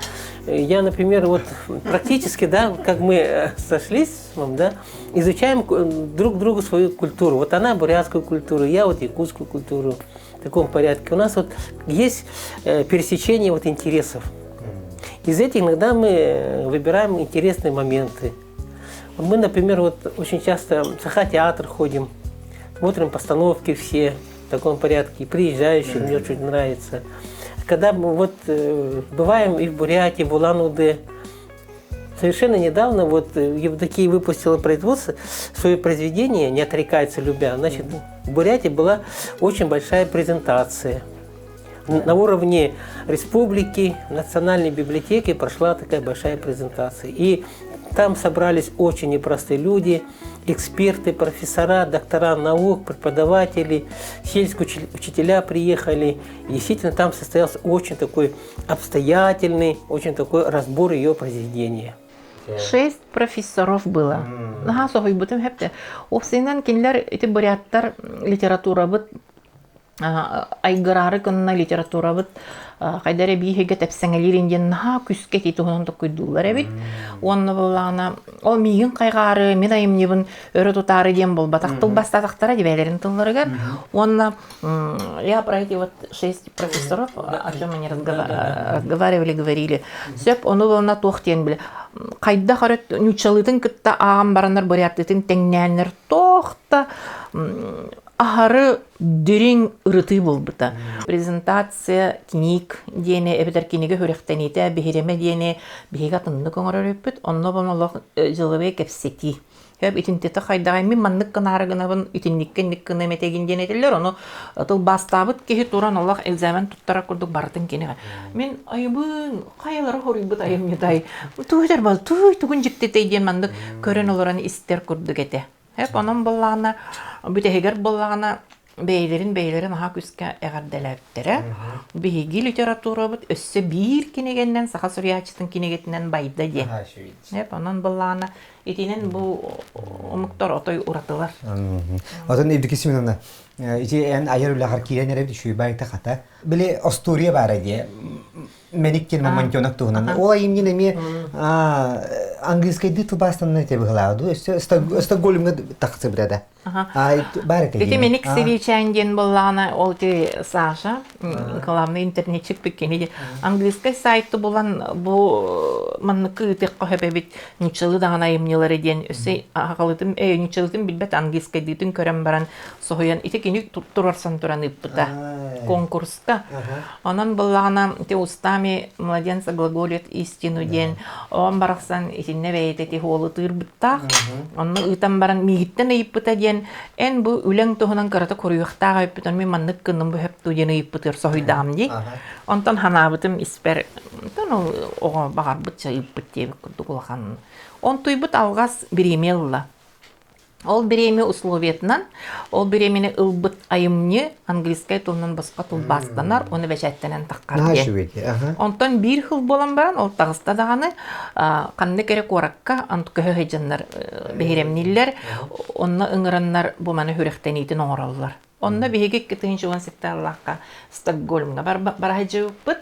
Я, например, вот практически, да, как мы сошлись с мамой, да, изучаем друг другу свою культуру. Вот она бурятскую культуру, я вот якутскую культуру. В таком порядке. У нас вот есть пересечение вот интересов. Из этих иногда мы выбираем интересные моменты. Мы, например, вот очень часто в Саха-театр ходим, смотрим постановки все в таком порядке, приезжающие, мне очень нравится. Когда мы вот э, бываем и в Бурятии, в Улан-Удэ, Совершенно недавно вот э, Евдокия выпустила производство, свое произведение «Не отрекается любя». Значит, в Бурятии была очень большая презентация. На уровне республики, национальной библиотеки прошла такая большая презентация. И там собрались очень непростые люди, эксперты, профессора, доктора наук, преподаватели, сельские учителя приехали. И действительно там состоялся очень такой обстоятельный, очень такой разбор ее произведения. Шесть профессоров было. Наһаа соһуйбутум хэпте. Уопсайынан кинилэр ити буряттар литературабыт айгыраары гынна литературабыт хайда эрэ бииһигэ тэпсэҥэлиирин диэн наһаа күүскэ ити туһунан толкуйдууллар эбит. Уонна буоллаҕына ол миигин хайҕаары, мин айымньыбын өрө тутаары диэн буолбатах тылбастаатахтара дибээлэрин тылларыгар. Уонна я про эти вот шесть профессоров, о чем они разговаривали, говорили. Сөп, ону буолна туох диэн биле. Хайдах өрө ньуччалыытын кытта ааҕан бараннар буряттыытын тэҥнээннэр туох да аһары дириҥ ырытыы буолбута. Презентация книг диэни эбэтэр кинигэ сүрэхтэниитэ биһирэмэ диэни биһиги атыннык оҥорор эбиппит. Онно олох дьылабыай кэпсэтии. Хөп итинтитэ хайдаҕай мин маннык гынаары гынабын итинниккэ инник гыныам этэгин диэн этэллэр. Ону тылбаастаабыт киһи туран олох экзамен туттарар курдук барытын кинигэ. Мин айыбын хайалара хоруйбут айымньытай тугу этэр бал туй тугун дьиктитэй диэн маннык көрөн олорон истэр курдук этэ. Эп онон буоллаҕына, бүтэһигэр буоллаҕына бэйэлэрин бэйэлэрин аһаа күскэ эҕэрдэлээбиттэрэ. Биһиги литературабыт өссө биир кинигэннэн саха суруйааччытын кинигэтинэн байда диэн. Эп онон буоллаҕына итинэн бу омуктар отой уратылар. Отон Евдокия Семеновна, ити эн айар үлэҕэр киирэн эрэбит үчүгэй хата. Били остуоруйа баара дии. Мэник мамонтенок туһунан. Ол айымньын эмиэ английскайдыы тылбаастанна этэ быһылааҕа дуу? Өссө Стокгольмҥа тахсыбыта да. Баар этэ. Ити Мэник Севичан диэн буоллаҕына, ол ити Саша, главный интернетчик кини английскай сайты булан бу маннык ыытыахха сөп эбит ньуччалыы даҕаны айымньылары диэн өссө аҕалытым э ньуччалытын билбэт английскайдыытын көрөн баран соһуйан ити кини турарсан туран ыыппыта конкурска Онон буоллаҕына ити устами младенца глаголит истину диэн оҕом барахсан итиннэ бэйэтэ ити уолу тыырбыттаах. Онно ыытан баран миигиттэн ыйыппыта диэн эн бу үлэҥ туһунан кырата куруйуохтаах эбиппит мин маннык гынным бу сөп диэн ыйыппытыгар соһуйдаҕым дии. Онтон ханаабытым испэр онтон ол оҕо баҕарбытча ыыппыт диэбит курдук улахан. Онтуйбут алҕас бириэмэ ылла. Ол бириэмэ условиятынан, ол бириэмэни ылбыт айымньы английскай тылынан босхо тылбаастанар уонна бэчээттэнэн таххар диэн. Онтон биир сыл буолан баран, ол таҕыста даҕаны ханнык эрэ куоракка көһө сылдьаннар биһирэмнииллэр, онно ыҥыраннар бу маны сүрэхтэниитин оҥороллор. Онно биһиги 2017 аллаахха Стокгольмҥа бара сылдьыбыппыт.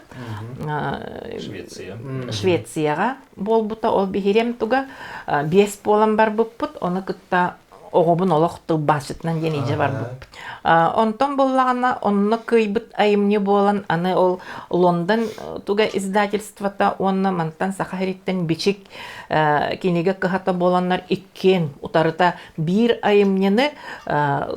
Швеция. Швецияҕа буолбута ол биһирэм туга биэс буолан барбыппыт. Ону кытта оҕобун олох тылбаасчытынан диэн илдьэ барбыппыт. Онтон буоллаҕына онно кыайбыт айымньы буолан аны ол Лондон туга издательствота уонна мантан Саха сириттэн Бичик кинигэ кыһата буоланнар иккиэн утарыта биир айымньыны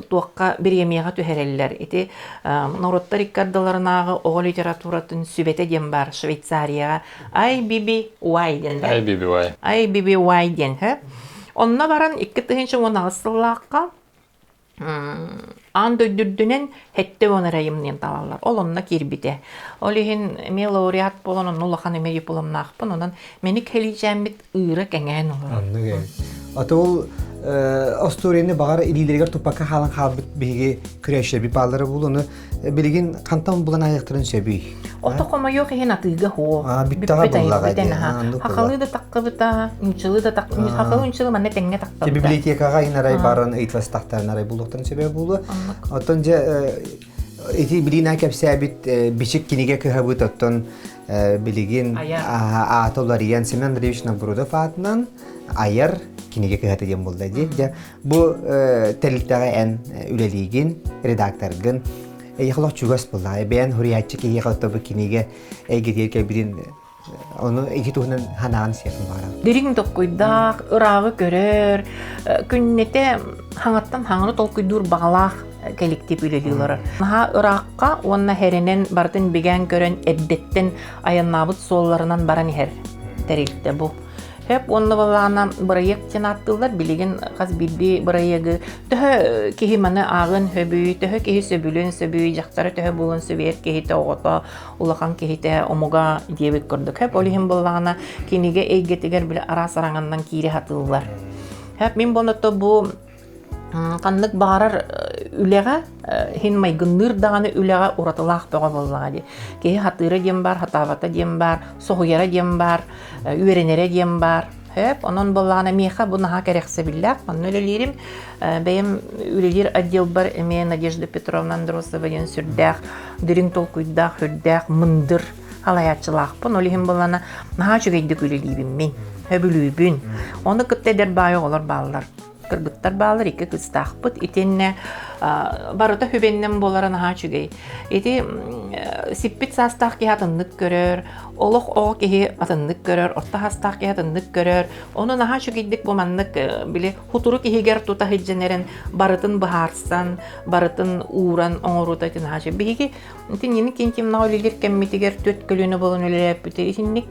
туохха бириэмийэҕэ түһэрэллэр. Ити норуоттар икки ардыларынааҕы оҕо литературатын сүбэтэ диэн баар Швейцарияҕа IBBY диэн. IBBY. IBBY диэн. Онно баран 2018 сыллаахха аан дойду үрдүнэн 70 эрэ айымньыны талаллар. Ол онно киирбитэ. Ол иһин эмиэ лауреат буолан онно улахан эмиэ дипломнаахпын. Онон мэник хэлиичээммит ыыра кэҥээн олорор. Оннук эбит. Ата ол остуоруйаны баҕар илиилэригэр туппакка хаалан хаалбыт биһиги күрэшэби бааллара буолуну билигин хантан булан айахтарын сөбүй? Ото хомойуох иһин атыыга хоо. Бүттэҕэ буллаҕа дии. Хахалы да таххыбыта, нуччалыы да тах, хахалы нуччалы манна тэҥҥэ тахтабыта. Библиотекаҕа ин арай баран ыйыталастахтарын арай булуохтарын сөбө буолуо. Оттон дьэ ити билиинэ кэпсээбит бичик кинигэ кыһабыт оттон билигин аата уларыйан Семен Андреевич Новгородов аатынан айар кинигэ кыһата диэн буолла дии. Дьэ бу тэрилтэҕэ эн үлэлиигин, редакторгын. Эйиэхэ олох чугас буолла. Бэйэн суруйааччы киһиэхэ бу кинигэ эйгэтигэр кэлбитин. Ону ити туһунан ханаан сиэхин баҕарабын. Дириҥ толкуйдаах, ырааҕы көрөр, күннэтэ хаҥаттан хаҥаны толкуйдуур баҕалаах кэлликтиип үлэлии олорор. Наһаа ыраахха уонна хэринэн барытын бигээн көрөн эрдэттэн айаннаабыт суолларынан баран иһэр тэрилтэ бу. Хөп уонна балаана бырайыак диэн ааттыыллар. Билигин хас биирдии бырайыагы төһө киһи маны ааҕын сөбүй, төһө киһи сөбүлүөн сөбүй, дьахтара төһө буолуон сөбүй, эр киһитэ оҕото, улахан киһитэ омуга диэбит курдук. Хөп ол иһин буоллаҕына кинигэ эйгэтигэр били араас араҥаннан киирэ сатыыллар. Хөп мин боното бу ханнык баҕарар үлэҕэ иһин майгынныыр даҕаны үлэҕэ уратылаах бөҕө буоллаҕа дии. Киһи хатыыра диэн баар, хатаабата диэн баар, соһуйара диэн баар, үөрэнэрэ диэн баар. Хөп, онон буоллаҕына миэхэ бу наһаа кэрэхсэбиллээх, манна үлэлиирим. Бэйэм үлэлиир отделбар эмиэ Надежда Петровна Андросова диэн сүрдээх дириҥ толкуйдаах, сүрдээх мындыр халайааччылаахпын. Ол иһин буоллаҕына наһаа үчүгэйдик үлэлиибин мин, сөбүлүүбүн. Ону кытта эдэр баай оҕолор бааллар. Кыргыттар бааллар, икки кыыстаахпыт. Итиннэ барыта хүбэннэн буолара наһаа үчүгэй. Ити сиппит саастаах киһи атыннык көрөр, олох оҕо киһи атыннык көрөр, орто саастаах киһи атыннык көрөр. Ону наһаа үчүгэйдик бу маннык били хутурук иһигэр тута сылдьан эрэн барытын быһаарсан, барытын ууран оҥоруута ити наһаа үчүгэй. Биһиги ити Нина Кентьевнаҕа үлэлиир кэммитигэр түөрт көлүөнэ буолан үлэлээппитэ. Итинник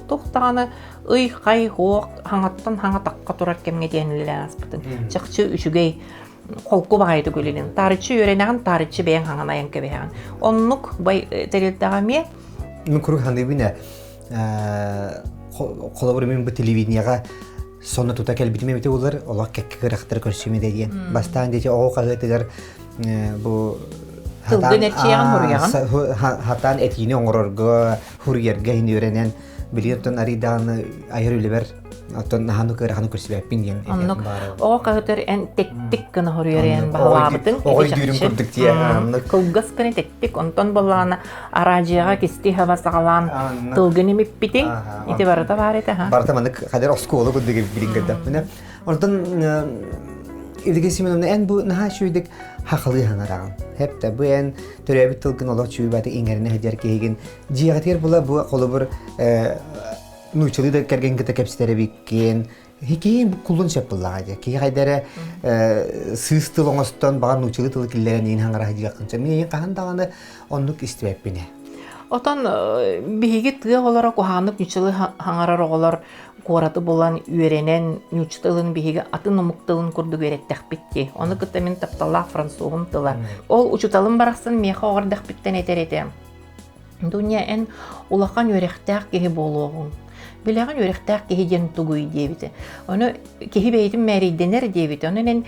туох даҕаны ый-хай хуох хаҥаттан хаҥа тахха турар кэмҥэ диэн үлэлээн ааспытын. Чахчы үчүгэй холку баҕайытык үлэлин. Таарыччы үөрэнэҕин, таарыччы бэйэҥ хаҥан айан кэбиһэҕин. Оннук бай тэрилтэҕэ эмиэ Мин куруук саныыбын ээ холобур мин бу телевидениеҕа сонно тута кэлбитим эбитэ буолар олох кэккэ кырахтары көрсүм этэ диэн. Бастаан дети оҕо хаһыатыгар бу Тылгын эрчийэҕин хоруйаҕын. Хатаан этиини оҥорорго, хуруйарга иһин үөрэнэн билигин оттон арыйдаҕына айар үлэбэр оттон наһааны кыараханы көрсүбэппин диэн Оннук оҕо хаһытар эн тэттик гына хоруйар эн баһылаабытыҥ оҕо өйдүүрүм курдук тиэ оннук кылгас гына тэттик онтон боллаҕына араадьыйаҕа кисти хаба саҕалаан тылгын имиппитиҥ ити барыта баар этэ ха барыта маннык хадер оскуола курдук билин көрдөхпүнэ онтон Евдокия Семеновна эн бу наһаа үчүгэйдик хахалыы хаҥараҕын хэптэ бу эн төрөөбүт тылгын олох чүүбэти иҥэринэ сылдьар киһигин Дьиэҕитигэр була бу холобур нууччалыы да кэргэн кытта кэпсэтэр эбиккин. Киһи кулун сөп буллаҕа дии. Киһи хайда эрэ сыыс тыл оҥостон баҕар нууччалыы тылы киллэрэн иин хаҥараһы диэххин сөп. Мин хаһан даҕаны оннук истибэппин ээ. Отон биһиги тыа оҕолоро куһаҕаннык нууччалыы хаҥарар оҕолор куораты булан үөрэнэн нуучча тылын биһиги атын омук тылын курдук үөрэттэхпит дии. Ону кытта мин тапталлаах француһум тыла. Ол учууталым барахсан миэхэ оҕо эрдэхпиттэн этэр этэ. Дуня, эн улахан үөрэхтээх киһи буолуоҕуҥ. Билэҕин үөрэхтээх киһи диэн тугуй диэбитэ. Ону киһи бэйэтин мээрийдэнэр диэбитэ. Онон эн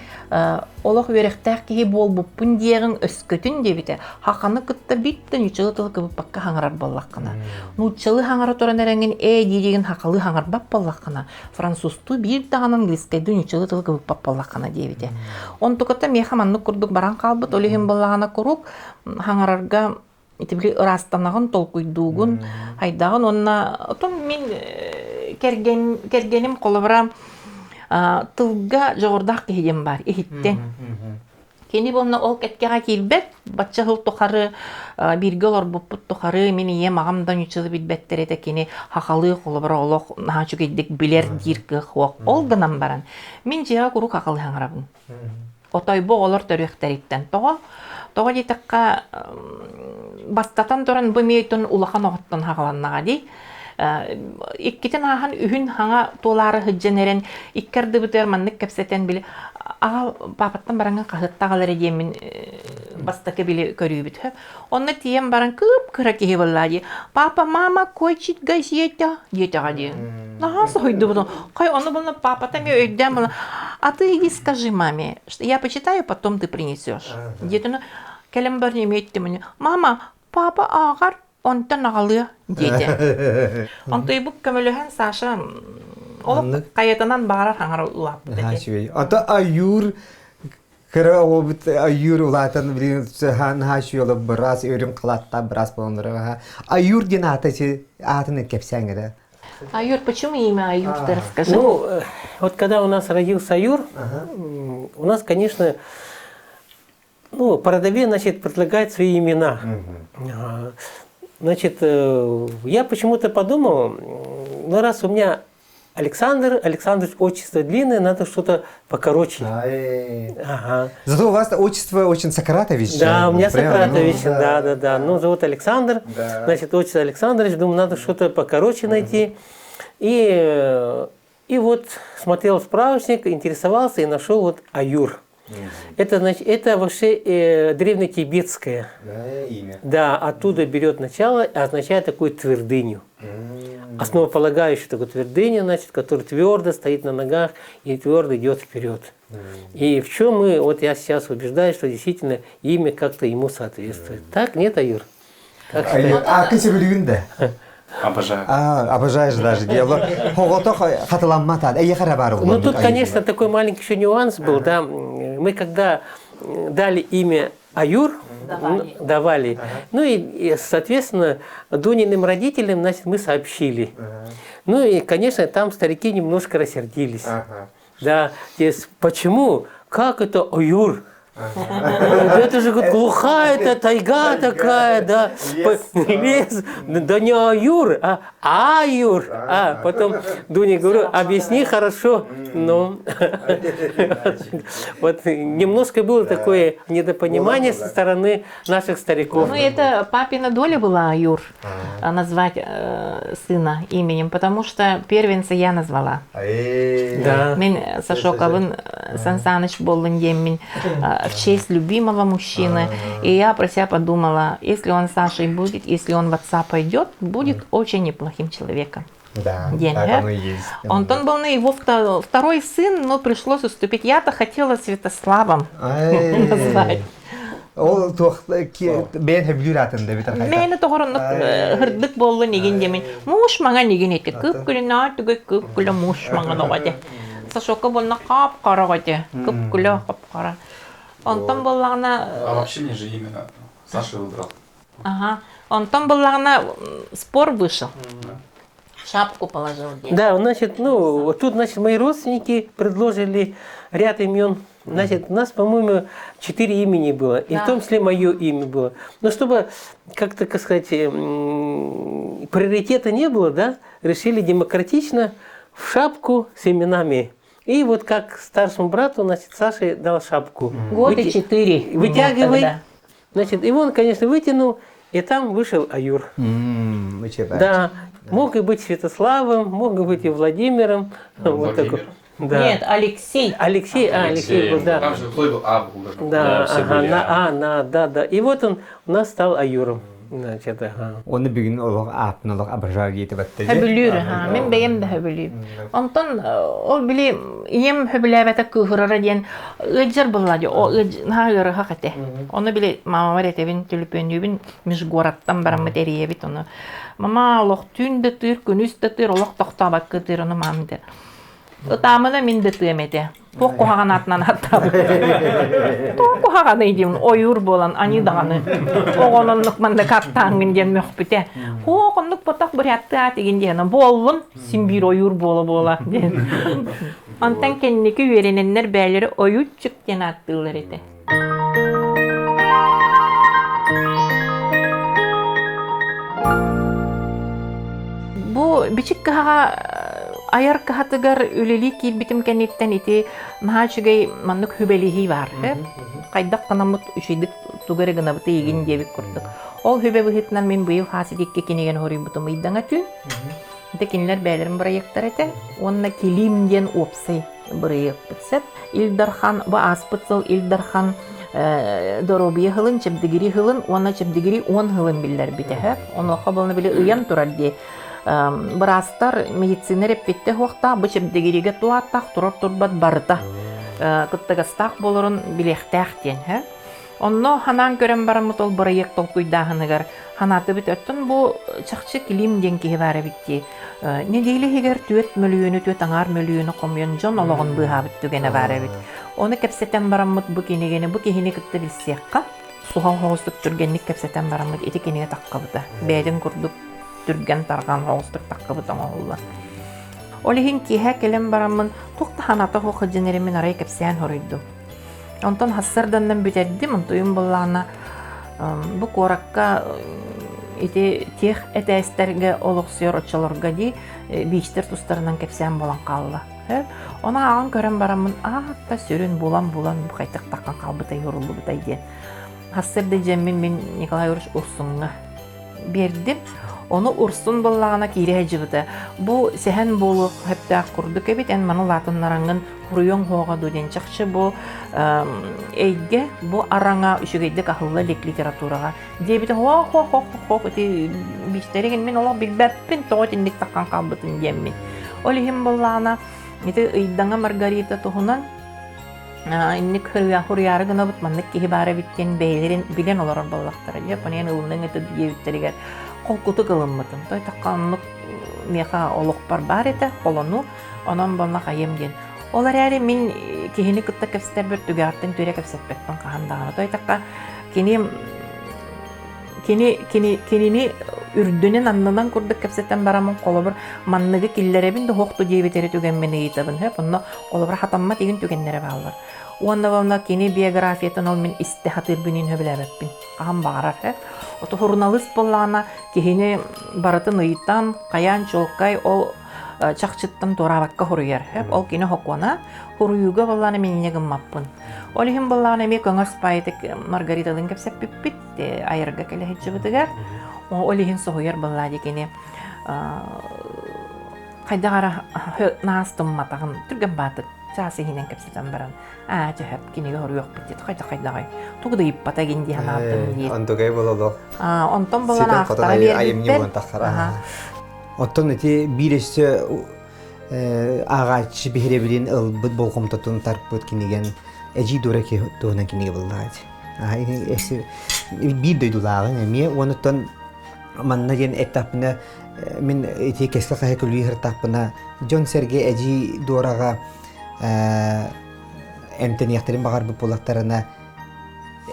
олох үөрэхтээх киһи буолбуппун диэҕиҥ өскөтүн диэбитэ. Хаханы кытта биттэ нууччалыы тылы кыбыппакка хаҥарар буоллаххына. Нууччалыы хаҥара туран эрэҥин ээ дииригин хахалыы хаҥарбат буоллаххына, французтуу биир даҕаны английскайдыы нууччалыы тылы кыбыппат буоллаххына диэбитэ. Онтуката миэхэ маннык курдук баран хаалбыт. Ол иһин буоллаҕына куруук хаҥарарга ити били ыраастанаҕын, толкуйдуугун, хайдаҕын уонна отон мин кэргэн кэргэним холобура тылга дьоҕурдаах киһи диэн баар иһиттэн. Кини буонна ол кэккэҕэ киирбэт, бачча сыл тухары бииргэ олорбуппут тухары мин ийэм аҕам да ньуччалы билбэттэр этэ кини хахалыы холобура олох наһаа үчүгэйдик билэр диир кыах суох. Ол гынан баран мин дьиэҕэ куруук хахалыы хаҥарабын. Отойбу оҕолор төрүөхтэриттэн. Тоҕо? Тоҕо диэтэххэ, бастатан туран бу эмиэ улахан оҕоттон хаҕаланнаҕа дии. Иккитин ааһан үһүн хаҥа туолаары сылдьан эрэн икки ардыбытыгар маннык кэпсэтэн били аҕа паапаттан бараҥҥын хаһыатта аҕал эрэ диэммин бастакы били көрүүбүт. Онно тиийэн баран кып-кыра киһи буолла дии. Папа, мама, кончит газета диэтэҕэ дии. Наһаа соһуйдубут. Хай, ону булна папата эмиэ өйдөөн була. А ты иди скажи маме, что я почитаю, потом ты принесешь. Диэтин кэлэн баран эмиэ эттим Мама, папа ааҕар, онтон аҕалыа диэтэ. Онтуйбук көмөлөһөн Саша олох хайатынан баҕарар хаҥара улааппыт этэ. Ата аюр Кыра оҕобут Аюр улаатан билигин наһаа үчүгэй быраас өрүн халааттаах быраас буолан Аюр диэн аата аатын кэпсээҥ эрэ. Аюр, почему имя Аюр, ты расскажи. Ну, вот когда у нас родился Аюр, у нас, конечно, ну, по родове, значит, предлагают свои имена. Значит, я почему-то подумал, ну раз у меня Александр, Александрович, отчество длинное, надо что-то покороче. Ага. Зато у вас отчество очень Сократович. Да, у меня Прям, Сократович, ну, да, да, да. Ну, зовут Александр, да. значит, отчество Александрович, думаю, надо что-то покороче найти. И, и вот смотрел справочник, интересовался и нашел вот Аюр. Это, значит, это вообще э, древнетибетское. Да, имя. Да, оттуда берет начало, означает такую твердыню. Основополагающую такую твердыню, значит, которая твердо стоит на ногах и твердо идет вперед. И в чем мы, вот я сейчас убеждаюсь, что действительно имя как-то ему соответствует. Так, нет, Аюр? Как а, ты да? Обожаю. А, обожаешь даже. Дело. Ну тут, конечно, такой маленький еще нюанс был, да. Мы когда дали имя Аюр, давали. давали. Ага. Ну и, и, соответственно, Дуниным родителям, значит, мы сообщили. Ага. Ну и, конечно, там старики немножко рассердились. Ага. Да, то есть, почему? Как это Аюр? Это же говорит, глухая это тайга такая, да, лес, да не Аюр, а Аюр. А потом Дуне говорю, объясни хорошо, ну, вот немножко было такое недопонимание со стороны наших стариков. Ну, это папина доля была Аюр, назвать сына именем, потому что первенца я назвала. Да. Мин Сашокабын Сан Саныч буоллун диэммин в честь любимого мужчины. И я про себя подумала, если он Сашей будет, если он в отца пойдет, будет очень неплохим человеком. Да, так оно и есть. Онтон был его второй сын, но пришлось уступить. Я-то хотела Святославом назвать. Ол туох бэйэн хөбүлүүр аатын да битар Мээнэ тоҕороннук һырдык буоллун игин диэмин муус маҥан игин эти кып-күлү түгэй кып-күлэ муус маҥан оҕо этэ. Сашока буолна хап-хара оҕо этэ. Кып-күлэ хап-хара. Онтон буоллаҕына А вообще мне же именно Саша выбрал. Ага. Онтон буоллаҕына спор вышел. Шапку положил. Да, значит, ну, вот тут, значит, мои родственники предложили ряд имен. Значит, у нас, по-моему, четыре имени было, и в том числе мое имя было. Но чтобы, как-то, как сказать, приоритета не было, да, решили демократично в шапку с именами. И вот как старшему брату, значит, Саше дал шапку. Года четыре. Вытягивай. Значит, и он, конечно, вытянул, и там вышел Аюр. Да, мог и быть Святославом, мог и быть и Владимиром. Вот такой. Да. Нет, Алексей. Алексей, а, Алексей был, да. Там же вплоть был А был даже. Да, да, ага, на А, на, да, да. И вот он у нас стал Аюром. Значит, ага. Оны бүгүн олох аатын олох обожаю диэти батта. Хөбүлүүр, ха, мин бэйэм да хөбүлүүр. Онтон ол били ийэм хөбүлээбэтэ кыыһырара диэн ыалдьар буолла дии, о наһаа ыарыһах этэ. Ону били мамабар этэбин, төлөпүөннүүбүн межгородтан бараммыт эрийэбит ону. Мама олох түүн да тыыр, күнүс да тыыр, олох тохтообакка тыыр, ону мам этэр. Ытаамына мин да тыам этэ. Туох куһаҕан аатынан ааттаабыт. Туох куһаҕаный диэн ойуур буолан аньыы даҕаны оҕононнук маннык аттааҥҥын диэн мөхпүтэ. Һуох оннук ботох буряттыы аат игин диэн буоллун син биир ойуур буола-буола диэн. Онтон кэнники үөрэнэннэр бээлэри ойууччук диэн ааттыыллар этэ. Бу бичик кыһаҕа айар кыһатыгар үлэлии киирбитим кэнниттэн ити наһаа үчүгэй маннык хүбэлиһии баар. Хайдах гынаммыт үчүгэйдик тугу эрэ гынабыт эйигин диэбит курдук. Ол хүбэ быһыытынан мин быйыл хаас икки кинигэни хоруйбутум ыйдаҥа түүн. Ити кинилэр бэйэлэрин бырайыактара этэ. Уонна Килим диэн уопсай бырайыакпыт сөп. Ил Дархан бу ааспыт сыл Ил Дархан доруобуйа сылын, чэбдигирии сылын уонна чэбдигирии уон сылын биллэрбитэ. Онуоха буолна били ыйан турар дии. Быраастар медицина эрэппиттэ суохтаах бу чэбдигириигэ туааттаах турар турбат барыта кыттыгастаах буоларын билиэхтээх диэн. Онно ханаан көрөн бараммыт ол бырайыак толкуйдааһыныгар ханаатыбыт өттөн бу чахчы Клим диэн киһи баар эбит дии. Нэдиэлэ иһигэр түөрт мөлүйүөнү, түөрт аҥаар мөлүйүөнү хомуйан дьон олоҕун быыһаабыт түгэнэ баар эбит. Ону кэпсэтэн бараммыт бу кинигэни бу киһини кытта билсиэххэ, суһал соҕустук түргэнник кэпсэтэн бараммыт ити кинигэ таххабыта. Бэйэтин курдук түргэн тарҕан соҕустук таххабыт оҥоһуллар. Ол иһин киэһэ кэлэн бараммын туох да ханаата суох сылдьан эриммин арай кэпсээн хоруйдум. Онтон хассарданнан бүтэрдим, онтуйум буоллаҕына бу куоракка ити тех этээстэргэ олохсуйар оччолорго дии биичтэр тустарынан кэпсээн буолан хаалла. Ону ааҕан көрөн бараммын аатта сүрүн булан-булан бу хайдах таххан хаалбытай уруллубутай диэн. Сарсыарда дьэммин мин Николай Егорович Урсуҥҥа биэрдим. Ону Урсун буоллаҕына киирэ сылдьыбыта. Бу сэһэн буолуох сөптөөх курдук эбит, эн маны улаатыннараҥҥын хуруйуоҥ суоҕа дуо диэн чахчы бу эйгэ, бу араҥа үчүгэйдик аһылла илик литератураҕа диэбитэ хо хо хо хо хо ити биистэригин мин олох билбэппин тоҕо итинник таххан хаалбытын диэммин. Ол иһин буоллаҕына ити Ыйдаҥа Маргарита туһунан инник хуруйаары гынабыт маннык киһи баар эбит диэн бэйэлэрин билэн олорор буоллахтара дьэ понен ылыныҥ это диэбиттэригэр холкутук ылыммытым той тахха оннук миэхэ олохпор баар этэ холону онон буолла хайым диэн ол эрээри мин киһини кытта кэпсэтэрбэр түгэҕиттэн түрэ кэпсэппэппин хаһан даҕаны той тахха кини Кини, кини, кинини үрдүнэн аннынан курдук кэпсэтэн бараммын холобур манныгы киллэрэбин да суохту диэбит эрэ түгэммин ыйытабын сөп онно холобур хатаммат игин түгэннэрэ бааллар уонна уонна кини биографиятын ол мин истэ сатыырбын иһин сөбүлээбэппин хаһан баҕарар сөп ото суруналыыс буоллаҕына киһини барытын ыйытан хайаан чуолкай ол чахчыттан туораабакка суруйар сөп ол кини сокуона суруйууга буоллаҕына мин инньэ гыммаппын ол иһин буоллаҕына эмиэ көҥөс баайытык Маргариталыын кэпсэппиппит айарга кэлэ сылдьыбытыгар ол иһин соһуйар буоллаа дии кини хайдах ара наастымматаҕын түргэн баатык чаас иһинэн кэпсэтэн баран аа чөһөп кинигэ хоруйуохпут диэт хайдах хайдаҕай тугу да ыйыппата гин дии санаабытым дии онтугай бололох онтон болан аахтара биэрбиттэр оттон ити биир өссө ааҕааччы биһирэбилин ылбыт болҕомтотун тарпыт киниген эдьиий Дора туһунан кинигэ буллаҕа биир дойдулааҕыҥ эмиэ уонуттан манна диэн эттэхпинэ мин ити кэскил хаһыакка үлэлии сырыттахпына дьон-сэргэ эдьиий Дораҕа эмтэниэхтэрин баҕарбыт буоллахтарына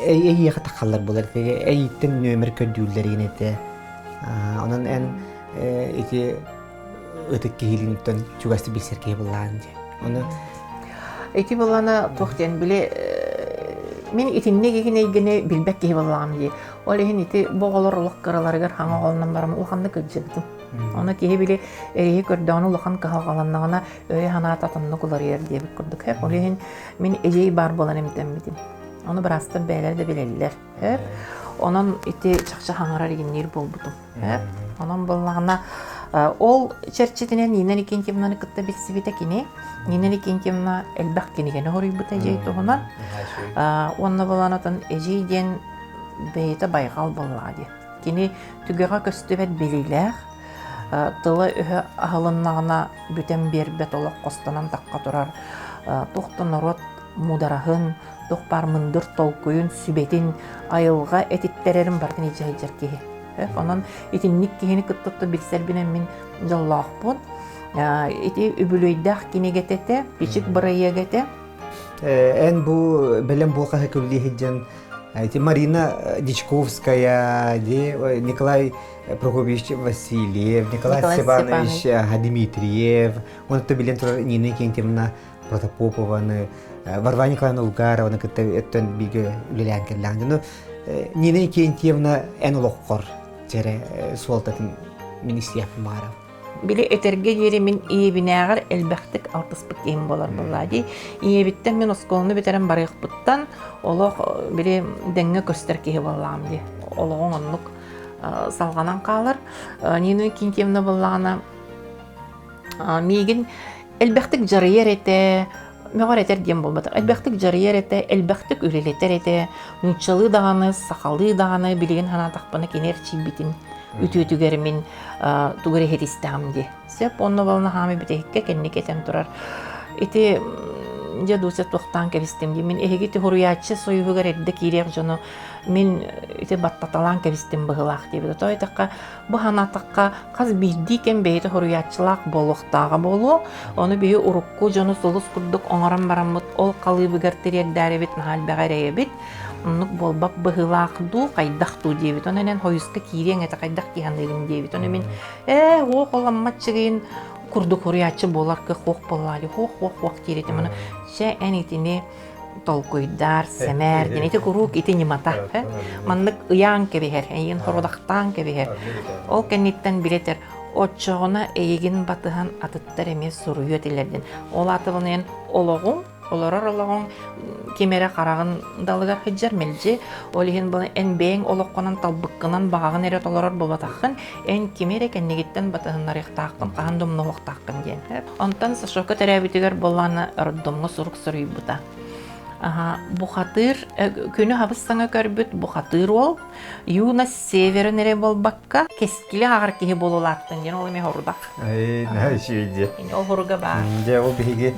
эйиэхэ таххаллар буолар эйииттэн нүөмэр көрдүүллэр диэн этэ онон эн ити ытык киһилииттэн чугастык билсэр киһи буоллаҕын дии. Ону ити буоллаҕына туох диэн били мин итинник игин эйгэни билбэт киһи буоллаҕым дии. Ол иһин ити бу оҕолор олох кыраларыгар хаҥа оҕолонон баран улаханнык кырдьыбытым. Ону киһи били эриһи көрдөҕүнэ улахан кыһалҕаланнаҕына өйө-санаата атыннык уларыйар диэбит курдук. Ол иһин мин эдьиий баар буолан эмтэммитим. Ону быраастар бэйэлэрэ да билэллэр. Онон ити чахчы хаҥарар игинниир буолбутум. Онон буоллаҕына ол чэрчитинэн Нина Никентьевнаны кытта билсибитэ кини. Нина Никентьевна элбэх кинигэни хоруйбута эдьиий туһунан. Уонна буолан отон эдьиий диэн бэйэтэ байҕал буоллаҕа дии. Кини түгэҕэ көстүбэт билиилээх, тыла-өһө аһылыннаҕына бүтэн биэрбэт олох хостонон тахха турар туох да норуот муудараһын, туох баар мындыр толкуйун, сүбэтин, айылҕа этиттэрэрин барытын илдьэ сылдьар киһи. Онон итинник киһини кытта билсэрбинэн мин дьоллоохпун. Ити үбүлүөйдээх кинигэтэ этэ, бичик бырайыага этэ. Эн бу бэлэм буолхаһы күллии сылдьан ити Марина Дичковская, Николай Прокопьевич Васильев, Николай Степанович Дмитриев, онто билэн турар Нина Викентьевна Протопопованы, Варвара Николаевна Улгарованы кытта өттөн бииргэ үлэлээн кэллэҕин. Нина Викентьевна эн олоххор дьэрэ суолтатын мин истиэхпин баҕарабын. Били этэргэ диэри мин ийэбинээҕэр элбэхтик алтыспыт киһим буолар буоллаа дии. Ийэбиттэн мин оскуоланы бүтэрэн барыахпыттан олох били дэҥҥэ көстөр киһи буоллаҕым дии. Олоҕуҥ оннук салҕанан хаалар. Нина Викентьевна буоллаҕына миигин элбэхтик дьарыйар этэ, мөҕөр этэр диэн буолбатах. Элбэхтик дьарыйар этэ, элбэхтик үлэлэтэр этэ. Нууччалыы даҕаны, сахалыы даҕаны билигин санаатахпына кини эрчийбитин үтүөтүгэр мин тугу эрэ иһитистэҕим дии. Сөп, онно буолан хаамай бүтэһиккэ кэнники этэн турар. Ити дьэ Дуся туохтаан кэбистим дии. Мин эһиги ити суруйааччы союһугар эрдэ киириэх дьону мин ити баттаталаан кэбистим быһыылаах диэбит. Ото эттэххэ Бу санаатахха, хас биирдии кэм бэйэтэ суруйааччылаах буолуохтааҕа буолуо. Ону биһи урукку дьону сулус курдук оҥорон бараммыт, ол халыыбыгар тириэрдээрибит наһаа элбэҕи эрэйэбит. Оннук буолбат быһыылаах дуу, хайдах дуу диэбит. Онон эн хойуска киириэҥ этэ, хайдах дии саныыгын диэбит. Ону мин ээ, уох оламмат чыгыйын курдук суруйааччы буолар кыах хуох буоллаа дии, хуох-хуох-хуох диир этим. Ону чэ, эн итини. Толкуйдаар, сэмээр диэн ити куруук ити ньымата. Маннык ыйаан кэбиһэр, эйигин хорудахтаан кэбиһэр. Ол кэнниттэн билэтэр, оччоҕуна эйигин батыһан атыттар эмиэ суруйуо этилэр диэн. Ол аата олоҕуҥ олорор олоҕуҥ ким эрэ хараҕын далыгар сылдьар мэлдьи ол иһин бу эн бэйэҥ олоххунан талбыккынан баҕаҕын эрэ толорор буолбатаххын эн кими эрэ кэннигиттэн батыһыннарыахтааххын хаһан да умнуохтааххын диэн онтон Сашока төрөөбүтүгэр буоллаҕына роддомҥа сурук суруйбута бухатыыр күнү хабыс саҥа көрбүт бухатыыр уол юность северын эрэ буолбакка кэскили ааҕар киһи буолулааттын диэн ол эмиэ хорудах. Эй, наһаа үчүгэй дьэ. Ол хоруга баар. Дьэ, ол биһиги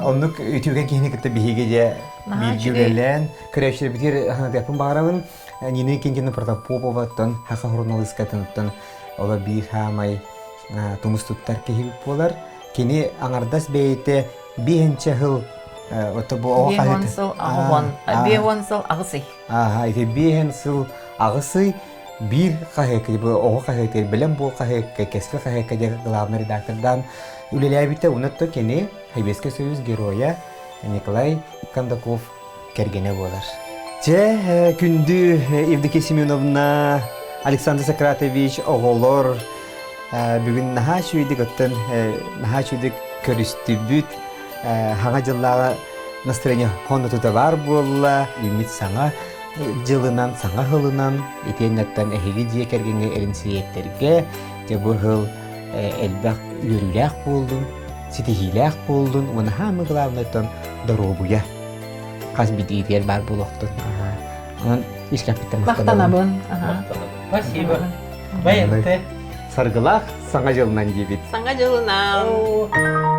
оннук үтүгэн киһини кытта биһиги дьэ бииргэ үлэлээн көрөөччүлэрбитигэр санатыахпын баҕарабын. Нина Кентина Протопоповаттан Хаха суруналыыскатыттан ола биир хаамай тумус туттар киһи буолар. Кини аҥардас бэйэтэ биэһинчэ сыл ото бу оҕо хаһыат сыл аҕыс биэһ сыл аҕыс ый. Ааха, ити биэһин сыл аҕыс ый биир хаһыакка, оҕо хаһыатыгар бэлэм буол хаһыакка, кэскил хаһыакка диэн главный редактордаан үлэлээбитэ. Онон кини Советский Союз геройа Николай Кондаков кэргэнэ буолар. Чэ, күндү Евдокия Семеновна, Александр Сократович, оҕолор, бүгүн наһаа үчүгэйдик оттон наһаа үчүгэйдик көрүстүбүт. Хаҥа дьыллааҕы настроение хонутута баар буолла, үүммүт саҥа дьылынан, саҥа сылынан, итиэннэттэн эһиги дьиэ кэргэҥҥэ эринсийэттэргэ дьэ бу сыл элбэх үөрүүлээх буоллун, ситиһиилээх буоллун уонна хаамы главнойтон доруобуйа хас биирдиитигэр баар буолуохтун. Онон искэппиттэн махтанабын. Спасибо. Баянты. Саргылаах саҥа дьылынан диибит. Саҥа дьылынан.